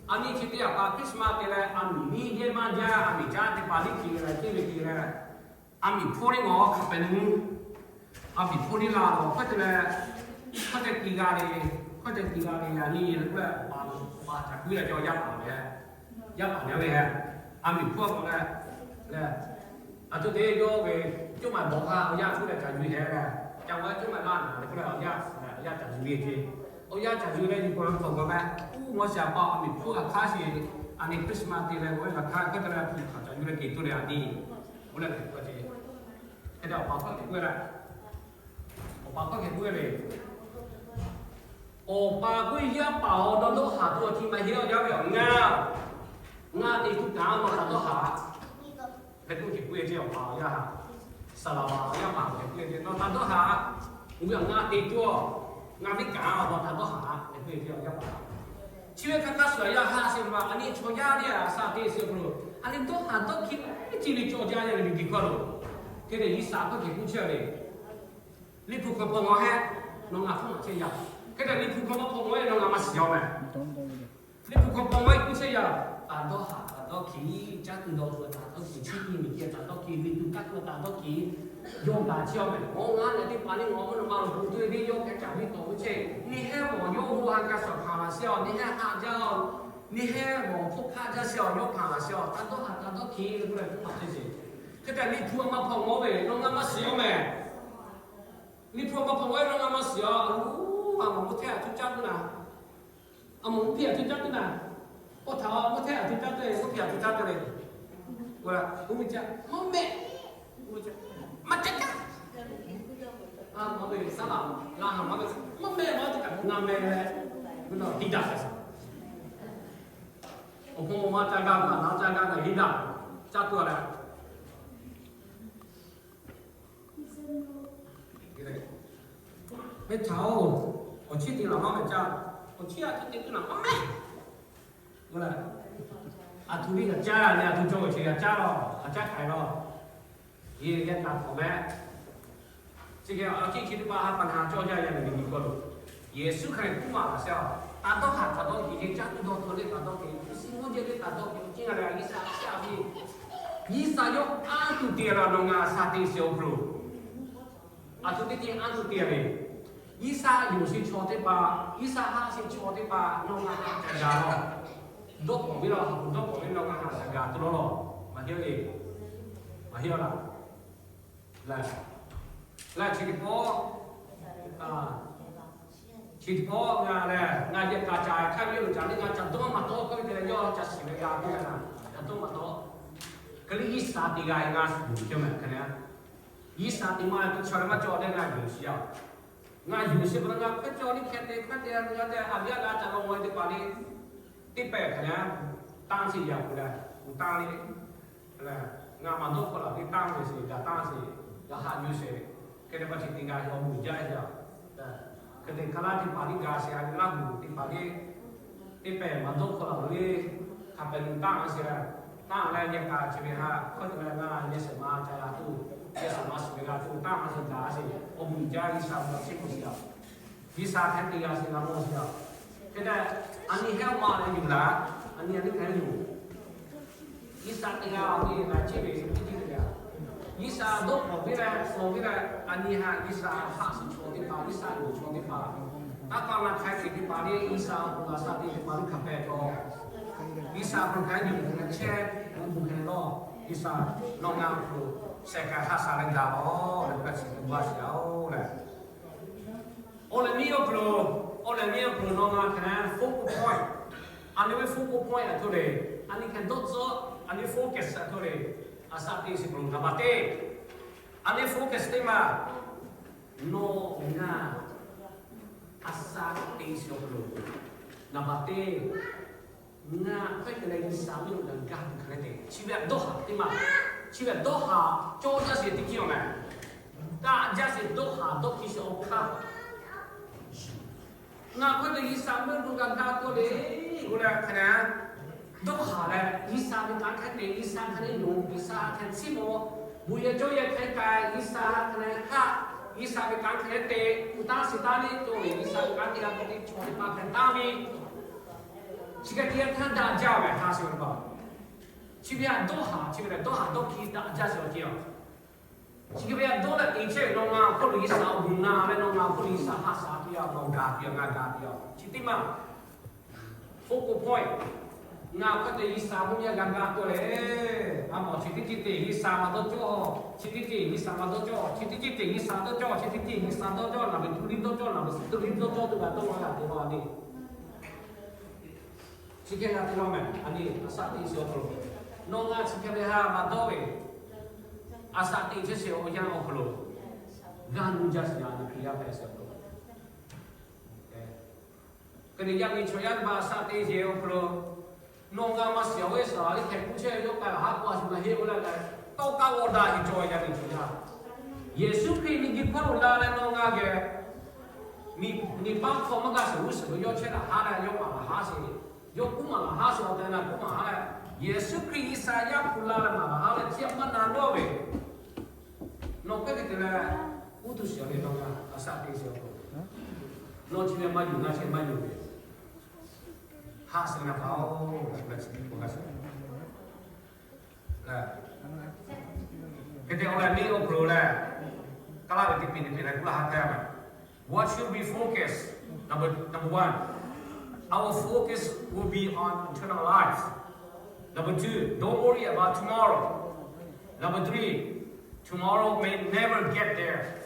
a nyi chi teˇ yaꞈ pa Christmas te leh a miˬ niˇ yehˇ maˇ jaˇ, a miˬ caˇ teˇ hpaˍ liˇ hkiˬ leh ceˇ ve hkiˬ leh, a miˬ hpfuhˇ liˇ ngawˬ hk'a pehꞈ nu, a miˬ hpfuhˇ liˇ la lawˬ hkawˇ te leh, hkawˇ te tiˍ g'a le, hkawˇ te tiˍ g'a le, a nyi k'oˆ leh awˬ pa, awˬ pa ca kuiˉ leh cawˇ yaˇ paˍ ve, yaˇ paˍ ve, a miˬ hpfuhˇ k'awꞈ leh, leh, a htoꞈ te yawˇ ve, cawˇ maˬ dawˬ hk'aˇ awˬ yaˇ hpfuhˇ leh ca yuˬ hehˉ leh, ca g'a cawˇ maˬ laˇ naˍ le k'oˆ leh awˬ yaˇ, awˬ yaˇ ca yuˬ ve ce. Awˬ yaˇ ca yuˬ leh yuˬ k'o hk'awꞈ k'awꞈ meh, uˉ mawˇ shaˍ pa a miˬ hpfuhˇ a hk'aˇ sheˍ, a nyi Christmas te leh g'awˇ ve laˬ hk'aˇ hkawˇ te leh hpu hk'aˬ ca yuˬ leh keˬ toˇ leh a nyi, k'oˆ leh hk'e k'oˆ ce. Hk'e te awˬ pa hkawˇ hk'e k'oˆ leh, awˬ pa hkawˇ hk'e k'oˆ ve le. Awˬ pa k'oˆ ve, yaˇ paˍ awˬ dawˇ dawˇ haˍ tuˬ awˬ ti maˇ heˆ, awˬ yaˇ ve awˬ ngaˇ, ngaˇ te tuˬ kaꞈ nawˬ taˍ dawˇ haˍ. Hk'e k'oˆ hk'e k'oˆ ve ce awˬ pa awˬ yaˇ, saˍ laˍ paˍ awˬ yaˇ paˍ hk'e k'oˆ ve ce, nawˬ taˍ dawˇ haˍ. Oˇ ve awˬ ngaˇ te tuˬ, ngaˇ ve kaꞈ nawˬ taˍ dawˇ haˍ hk'e k'oˆ ve ce awˬ yaˇ paˍ. Chi ve hk'a hk'aˇ suh yaˇ haꞈ sheˍ ma a nyi chaw yaˇ teˇ g'aˇ saˍ te sheˍ hk'aw lo, a nyi dawˇ haˍ dawˇ hkiˬ ve ce ve cawˬ jaˇ yaˇ ve miˬ guiˬ hkawˇ lo. Hk'e te G'uiˬsha hkawˇ hk'e k'oˆ chehˇ ve, Liꞈ hpu hk'aw hpaw ngaw hehˉ, nawˬ ngaˬ hpfuhˇ maˬ chehˇ yaˇ. Hk'e te Liꞈ hpu hk'aw maˇ hpaw ngaw ve nawˬ ngaˬ maˇ shiˍ-oˬ meh. Liꞈ hpu hk'aw hpaw ngaw ve k'oˆ chehˇ yaˇ, taˍ dawˇ haˍ taˍ dawˇ hkiˬ, caˇ tuˬ dawˇ tuˬ taˍ dawˇ hkiˬ, chiˇ mvuh miˬ hkiˇ taˍ dawˇ hkiˬ, miˬ tuˬ kaˇ tuˬ taˍ dawˇ hkiˬ, yawˇ gaˬ chehˇ-oˬ meh. Awˬ ngaˇ leh teˇ hpaˍ le ngaˬ maˇ nawˬ ma lo hpu tuˬ ve yawˇ hk'e caˇ ve tawˍ ve chehˇ. Neˇ hehˉ mawˬ yawˇ hui ha ka shaˍ hpaˍ laˬ shehˍ-oˬ, neˇ hehˉ haˆ jaˇ-oˬ, neˇ hehˉ mawˬ hpfuhˇ hk'aˆ jaˇ shehˍ-oˬ, yawˇ hpaˍ laˬ shehˍ-oˬ, taˍ dawˇ haˍ taˍ dawˇ hkiˬ le k'oˆ leh hpfuhˇ maˬ chehˇ sheˍ. Hk'e te Liꞈ hpu maˇ hpaw ngaw ve nawˬ ngaˬ maˇ shiˍ-oˬ meh. Liꞈ hpu maˇ hpaw ngaw ve nawˬ ngaˬ maˇ shiˍ-oˬ. A loˬ, a mawˬ mvuhˇ hteˇ a htu caˇ tuˬ naˍ, a mawˬ mvuhˇ hpiˇ a htu caˇ tuˬ naˍ, k'oˆ htaꞈ mvuhˇ hteˇ a htu caˇ tuˬ le, mvuhˇ hpiˇ a htu caˇ tuˬ le. Oˇ ve, mvuhˇ miˬ caˇ maˇ mehˆ, maˇ caˇ caˇ. A, mawˬ ve saˉ laꞈ la haˍ maˇ ve, maˇ mehˆ maˇ te kaꞈ ngaˬ mehˆ leh, mvuhˇ naw hiˉ daꞈ kaꞈ sa. Awˬ hpawˇ maˇ caˇ gaˇ, maˇ naˉ caˇ gaˇ kaꞈ hiˉ daꞈ caˇ tuˬ a leh, mehˆ htaꞈ-oˬ, awˬ chiˇ te laˬ maˇ mehˆ caˇ, awˬ chiˇ a htu te tuˬ naˍ maˇ mehˆ. Oˇ leh, a htu ve g'a caˇ leh a htu cawˬ ve chi g'a caˇ lawˬ, g'a caˇ k'ai lawˬ. Yehˬ g'a kaꞈ hk'awꞈ meh. Chi hk'e a ciˉ chi teˇ hpaˍ ha pa na cawˇ jaˇ yaˇ ve miˬ guiˬ hkawˇ lo, Yeˍsuˆ Hkriꞈ k'oˆ maˍ laˬ shehˍ-oˬ, taˍ dawˇ haˍ taˍ dawˇ hkiˬ, yehˬ caˇ tuˬ dawˇ tuˬ le taˍ dawˇ hkiˬ, hpu shiˍ mawˇ jehˬ le taˍ dawˇ hkiˬ, awˬ ciˉ g'a leh G'uiˬsha shaˆ ve, G'uiˬsha yawˇ anˇ tuˬ te la nawˬ ngaˬ saˍ te sheˍ awˬ hk'aw lo, a htoꞈ teˇ ceuˬ anˇ tuˬ te ve, G'uiˬsha yonˍ sheˍ chaw teˇ hpaˍ, G'uiˬsha haˆ sheˍ chaw teˇ hpaˍ nawˬ ngaˬ ha ca gaˬ lawˬ. Dawˇ k'awꞈ ve la, dawˇ k'awꞈ ve nawˬ ngaˬ ha ca gaˬ tuˬ lawˬ lawˬ. Maˇ heˆ le. Maˇ heˆ laˬ. Lehˬ, lehˬ chi teˇ pawˆ, chi teˇ pawˆ ngaˬ lehˬ ngaˬ yehˬ kaꞈ ca hk'aˇ ve lo ca le ngaˬ ca dawˇ maˇ tawˆ k'oˆ ve te leh yawˇ ca shiˍ ve g'a k'oˆ ve na, ca dawˇ maˇ tawˆ. Hk'e le G'uiˬsha te g'a ngaˬ shiˍ cawˇ meh hk'e le. G'uiˬsha te maˇ te chaw leh maˇ cawˇ leh ngaˬ yonˍ sheˍ yaˇ. Ngaˬ yonˍ sheˍ pa taw ngaˬ hk'e cawˇ le hk'e te hk'e te a te a ve a g'a ca law maw ve teˇ hpaˍ le, teˇ pehˍ hk'e le, tanˇ sheˍ yaˇ k'oˆ leh, k'oˆ tanˇ le. Lehˬ, ngaˬ maˇ dawˇ hk'awꞈ laˬ ve tanˇ ve sheˍ, gaˬ tanˇ sheˍ, gaˬ haꞈ yuˬ sheˍ. Hk'e te pa chi te g'a yaw muˬ jaˇ yaˇ. Hk'e te hk'a laˇ teˇ hpaˍ le gaˬ sheˍ a ve Laˇ huˍ teˇ hpaˍ le, teˇ pehˍ maˇ dawˇ hk'awꞈ laˬ ve le, hk'a pehꞈ lu tanˇ sheˍ, tanˇ leh yehˬ kaꞈ chi ve ha hkawˇ te leh ngaˬ yehˬ shehˍ ma ca g'a tuˬ, yehˬ shehˍ ma shiˍ ve g'a tuˬ tanˇ sheˍ gaˬ sheˍ, awˬ muˬ jaˇ G'uiˬsha maˇ shiˍ k'oˆ sheˍ yaˇ. G'uiˬsha hk'e te g'a sheˍ g'a mawˬ sheˍ yaˇ. Hk'e te, a nyi hehˉ ma leh yuˬ laˬ, a nyi a nyi hk'e yuˬ G'uiˬsha te g'a ve laꞈ cheˇ ve teˇ ceuˬ te g'a. G'uiˬsha dawˇ k'awꞈ ve leh, shawˍ ve leh, a nyi ha G'uiˬsha haˆ shiˍ chaw teˇ hpaˍ, G'uiˬsha yonˍ chaw teˇ hpaˍ, taˇ kaˇ la hk'ai ve teˇ hpaˍ le, G'uiˬsha awˬ hk'aw lo g'a sha te teˇ hpaˍ le hk'a pehꞈ taw, G'uiˬsha hk'aw lo hk'a yuˬ hk'e chehˇ, awˬ bon hk'e lawˬ, G'uiˬsha nawˬ ngaˬ awˬ hk'aw lo shehˍ hk'aˇ haˆ sha leh gaˬ lawˬ leh, g'a chi teˇ g'aˇ sheˍ yaˇ-oˬ leh. Awˬ lehˬ miˇ awˬ hk'aw lo, awˬ lehˬ miˇ awˬ hk'aw lo nawˬ ngaˬ hk'e le focus point, A nyi ve focal point aˬ htoꞈ le, a nyi hk'e dawˇ tcuhˉ, a nyi focus aˬ htoꞈ le, a shaꞈ teꞈ shiˍ k'o lo naˍ baˬ teˇ, a nyi focus teˇ maˬ, nawˬ ngaˬ a shaꞈ teꞈ shiˍ awˬ hk'aw lo naˍ baˬ teˇ, ngaˬ hk'e te leh G'uiˬsha mvuhˇ miˬ g'a gaˇ tuˬ hk'e te, chi ve dawˇ haˍ teˇ maˬ, chi ve dawˇ haˍ cawˇ jaˇ sheˍ teˇ hkiˇ awˬ meh, daꞈ jaˇ sheˍ dawˇ haˍ dawˇ hkiˇ sheˍ awˬ hk'aˇ. Ngaˬ hk'e te G'uiˬsha mvuhˇ miˬ g'a gaˇ tuˬ le, k'oˆ leh hk'e te dawˇ haˍ leh G'uiˬsha ve kanˉ hk'e te, G'uiˬsha hk'e te yonˍ, G'uiˬsha hk'e chiˇ mawˬ, bon yehˬ cawˇ yehˬ hk'e k'ai, G'uiˬsha hk'e te haˆ, G'uiˬsha ve kanˉ hk'e te, uˉ taˇ shiˍ taˇ le cawˇ ve G'uiˬsha ve kanˉ te g'a tuˬ teˇ chaw teˇ hpaˍ hpehꞈ taˍ ve, chi hk'e te htaˇ daꞈ jaˇ ve hk'a shuˍ ve pa. Chi ve htaꞈ dawˇ haˍ, chi ve htaꞈ dawˇ haˍ dawˇ hkiˇ daꞈ jaˇ sheˍ awˬ ceuˬ a. Chi hk'e ve htaꞈ dawˇ leh te chehˇ ve nawˬ ngaˬ awˬ hk'aw lo G'uiˬsha awˬ bon na leh nawˬ ngaˬ awˬ hk'aw lo G'uiˬsha haˆ sha piˇ a, nawˬ gaˬ piˇ a, ngaˬ gaˬ piˇ a. Chi teˇ maˬ focal point, ngaˬ hk'e te G'uiˬsha mvuhˇ miˬ g'a gaˇ tuˬ le. A mawˬ chi teˇ ceuˬ te G'uiˬsha maˇ dawˇ cawˇ, chi teˇ ceuˬ G'uiˬsha maˇ dawˇ cawˇ, chi teˇ ceuˬ te G'uiˬsha dawˇ cawˇ, chi teˇ ceuˬ G'uiˬsha dawˇ cawˇ, naˍ baˬ tuˬ liˇ dawˇ cawˇ, naˍ baˬ suhˍ tuˬ liˇ dawˇ cawˇ tuˬ g'a dawˇ g'a te law a le. Chi hk'e g'a te law meh, a nyi a shaꞈ teꞈ shiˍ awˬ hk'aw lo, nawˬ ngaˬ chi hk'e ve htaꞈ maˇ dawˇ ve, a shaꞈ teꞈ chehˇ sheˍ awˬ yanˇ awˬ hk'aw lo, g'a nu jaˇ sheˍ a nyi Hkriꞈ yaˇ hpehꞈ sheˍ awˬ hk'aw lo. Hk'e te yaˇ miˇ chaw yaˇ teˇ hpaˍ a shaꞈ teꞈ sheˍ awˬ hk'aw lo, nawˬ ngaˬ maˇ shiˍ a ve shaˍ liˇ hkeh k'oˆ chehˇ ve yawˇ k'ai haˉ k'o a shu na heˆ k'oˆ leh k'ai, tawˇ kaˆ g'awˇ daꞈ ve cawˬ yaˇ miˇ chaw yaˇ. Yeˍsuˆ Hkriꞈ miˬguiˬ hk'oˆ lo la leh nawˬ ngaˬ geh miˬ paˉ hk'aw maˇ g'a shiˍ g'uˇ suhˍ lo yawˇ chehˇ laꞈ haˉ leh yawˇ maˍ laꞈ haˉ sheˍ, yawˇ kuˉ maˍ laꞈ haˉ sheˍ awˬ tehˬ na kuˉ maˍ haˉ leh, Yeˍsuˆ Hkriꞈ G'uiˬsha yaˇ hpu la leh maˍ laꞈ haˉ leh chi htaꞈ maˇ na dawˇ ve, nawˬ hk'e te te leh, uˉ tuˬ shiˍ a ve nawˬ ngaˬ a shaꞈ teꞈ sheˍ awˬ hk'aw lo, nawˬ chi leh maˇ yuˬ, ngaˬ chi maˇ yuˬ ve, haˆ suh na hk'a oˬ, chi teˇ hpaˍ g'a shiˍ. Hk'e te awˬ leh neˇ awˬ hk'aw lo leh, kaˇ laˇ ve teˇ piˇ teˇ piˇ leh kuˇ laˇ ha htaˇ ve, what should we focus? Number, number one, our focus will be on eternal life. Number two, don't worry about tomorrow. Number three, tomorrow may never get there.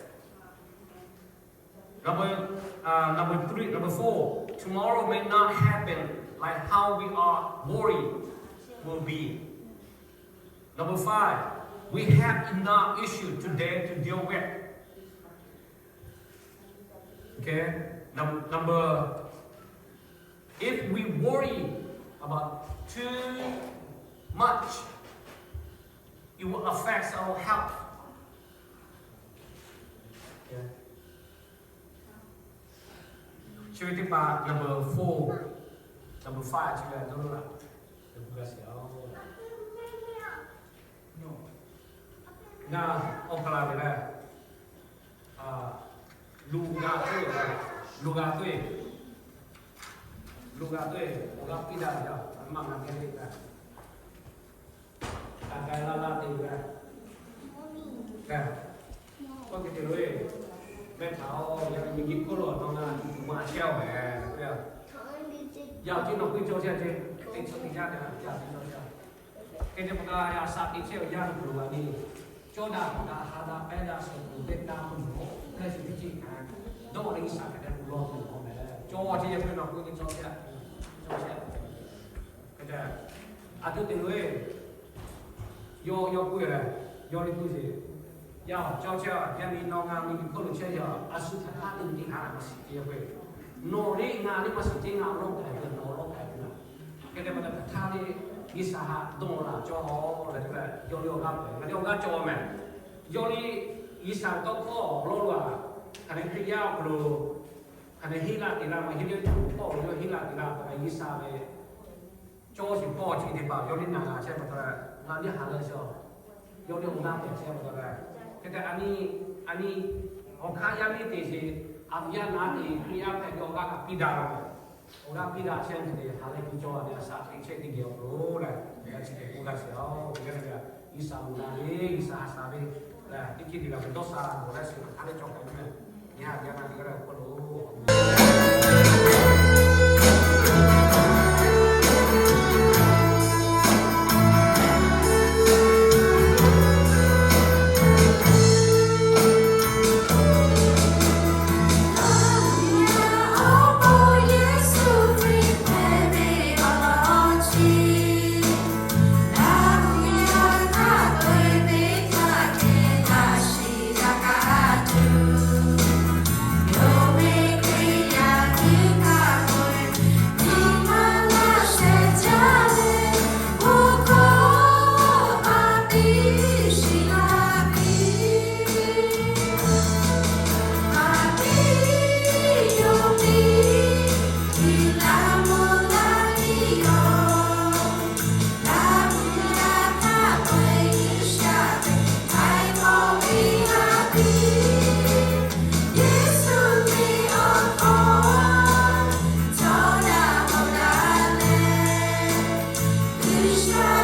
Number, uh, number three, number four, tomorrow may not happen like how we are worried will be. Number five, we have enough issue today to deal with. Okay? Num- number, if we worry about too much, it will affect our health. Okay? Chi ve teˇ hpaˍ number four, number five chi ve a dawˇ laˇ, number five a, ngaˬ awˬ hk'aw la ve leh, luˬ g'a tuˬ, luˬ g'a tuˬ, luˬ g'a tuˬ awˬ g'aˇ piˇ daꞈ ve a maˇ na geh teˇ g'aˇ. Ka ka la la te ve. Ka, k'oˆ ke te lo e, mehˆ htaꞈ oˬ, yaꞈ nyi miˬguiˬ hk'oˆ lo nawˬ ngaˬ maˇ chehˇ a meh. Yaꞈ chi nawˬ k'oˆ cawˇ chehˇ ce, teˇ chaw teˇ yanˇ te a, yaꞈ chi cawˇ chehˇ. Hk'e te pa taw, a shaꞈ teꞈ chehˇ ve yaˇ lo lo a nyi, cawˇ daꞈ daꞈ ha daꞈ pehˇ daꞈ suhˍ tuˬ teˇ taˇ k'oˆ lo, leh chi teˇ ceuˬ htaꞈ dawˇ leh G'uiˬsha hk'e te k'oˆ law tuˬ awˬ meh leh, cawˇ chehˇ yaˇ hk'e nawˬ k'oˆ ve cawˇ chehˇ, cawˇ chehˇ. Hk'e te, a htoꞈ te lo e, yawˇ yawˇ k'oˆ e leh, yawˇ liˇ k'oˆ ce, yaˇ cawˇ chehˇ, yaˇ miˇ nawˬ ngaˬ miˬguiˬ hk'oˆ lo chehˇ yaˇ, a shu htaꞈ hk'aˇ teˇ nyi teˇ hk'aˇ maˇ shiˍ te k'o, nawˬ liˇ ngaˬ liˇ maˇ shiˍ te, ngaˬ awˬ lawˉ k'ai ve, nawˬ awˬ lawˉ k'ai ve na. Hk'e te pa taw hk'aˬ htaˇ le, G'uiˬsha htaꞈ dawˇ laꞈ cawˇ leh, yawˇ liˇ awˬ g'aˇ pehˍ, ngaˬ liˇ awˬ g'aˇ cawˇ meh. Yawˇ liˇ G'uiˬsha tawˇ hkawˇ awˬ lawn lo a, hk'aˬ hk'e Hkriꞈ yaˇ awˬ hk'aw lo, hk'aˬ hk'e heˆ laˇ te laˇ, maˇ heˆ le, hk'aw lo yawˇ heˆ laˇ te laˇ pa taw G'uiˬsha ve cawˇ shiˍ hpawˇ chi teˇ hpaˍ yawˇ liˇ na g'a chehˇ pa taw, ngaˬ liˇ ha lehˬ shaw, yawˇ liˇ awˬ g'aˇ pehˍ chehˇ pa taw leh, hk'e te a nyi, a nyi, awˬ hk'aˇ yaˇ miˇ te sheˍ, a yaˇ na te Hkriꞈ yaˇ hpehꞈ ve awˬ g'aˇ kaꞈ piˇ daꞈ la meh. Awˬ g'aˇ piˇ daꞈ chehˇ hk'e te ha lehˬ piˇ cawˇ a ve a shaꞈ teꞈ chehˇ teˇ geh awˬ hk'aw lo leh, chi teˇ g'aˇ chi teˇ g'aˇ awˬ g'aˇ chi teˇ g'aˇ G'uiˬsha awˬ na ve, G'uiˬsha ha shaˍ ve, teˇ ceuˬ teˇ g'aˇ ve dawˇ sha la mawˬ leh shu hk'aˬ htaˇ leh cawˬ k'ai ve meh. Nyi ha geh na teˇ g'aˇ leh awˬ hk'aw lo sha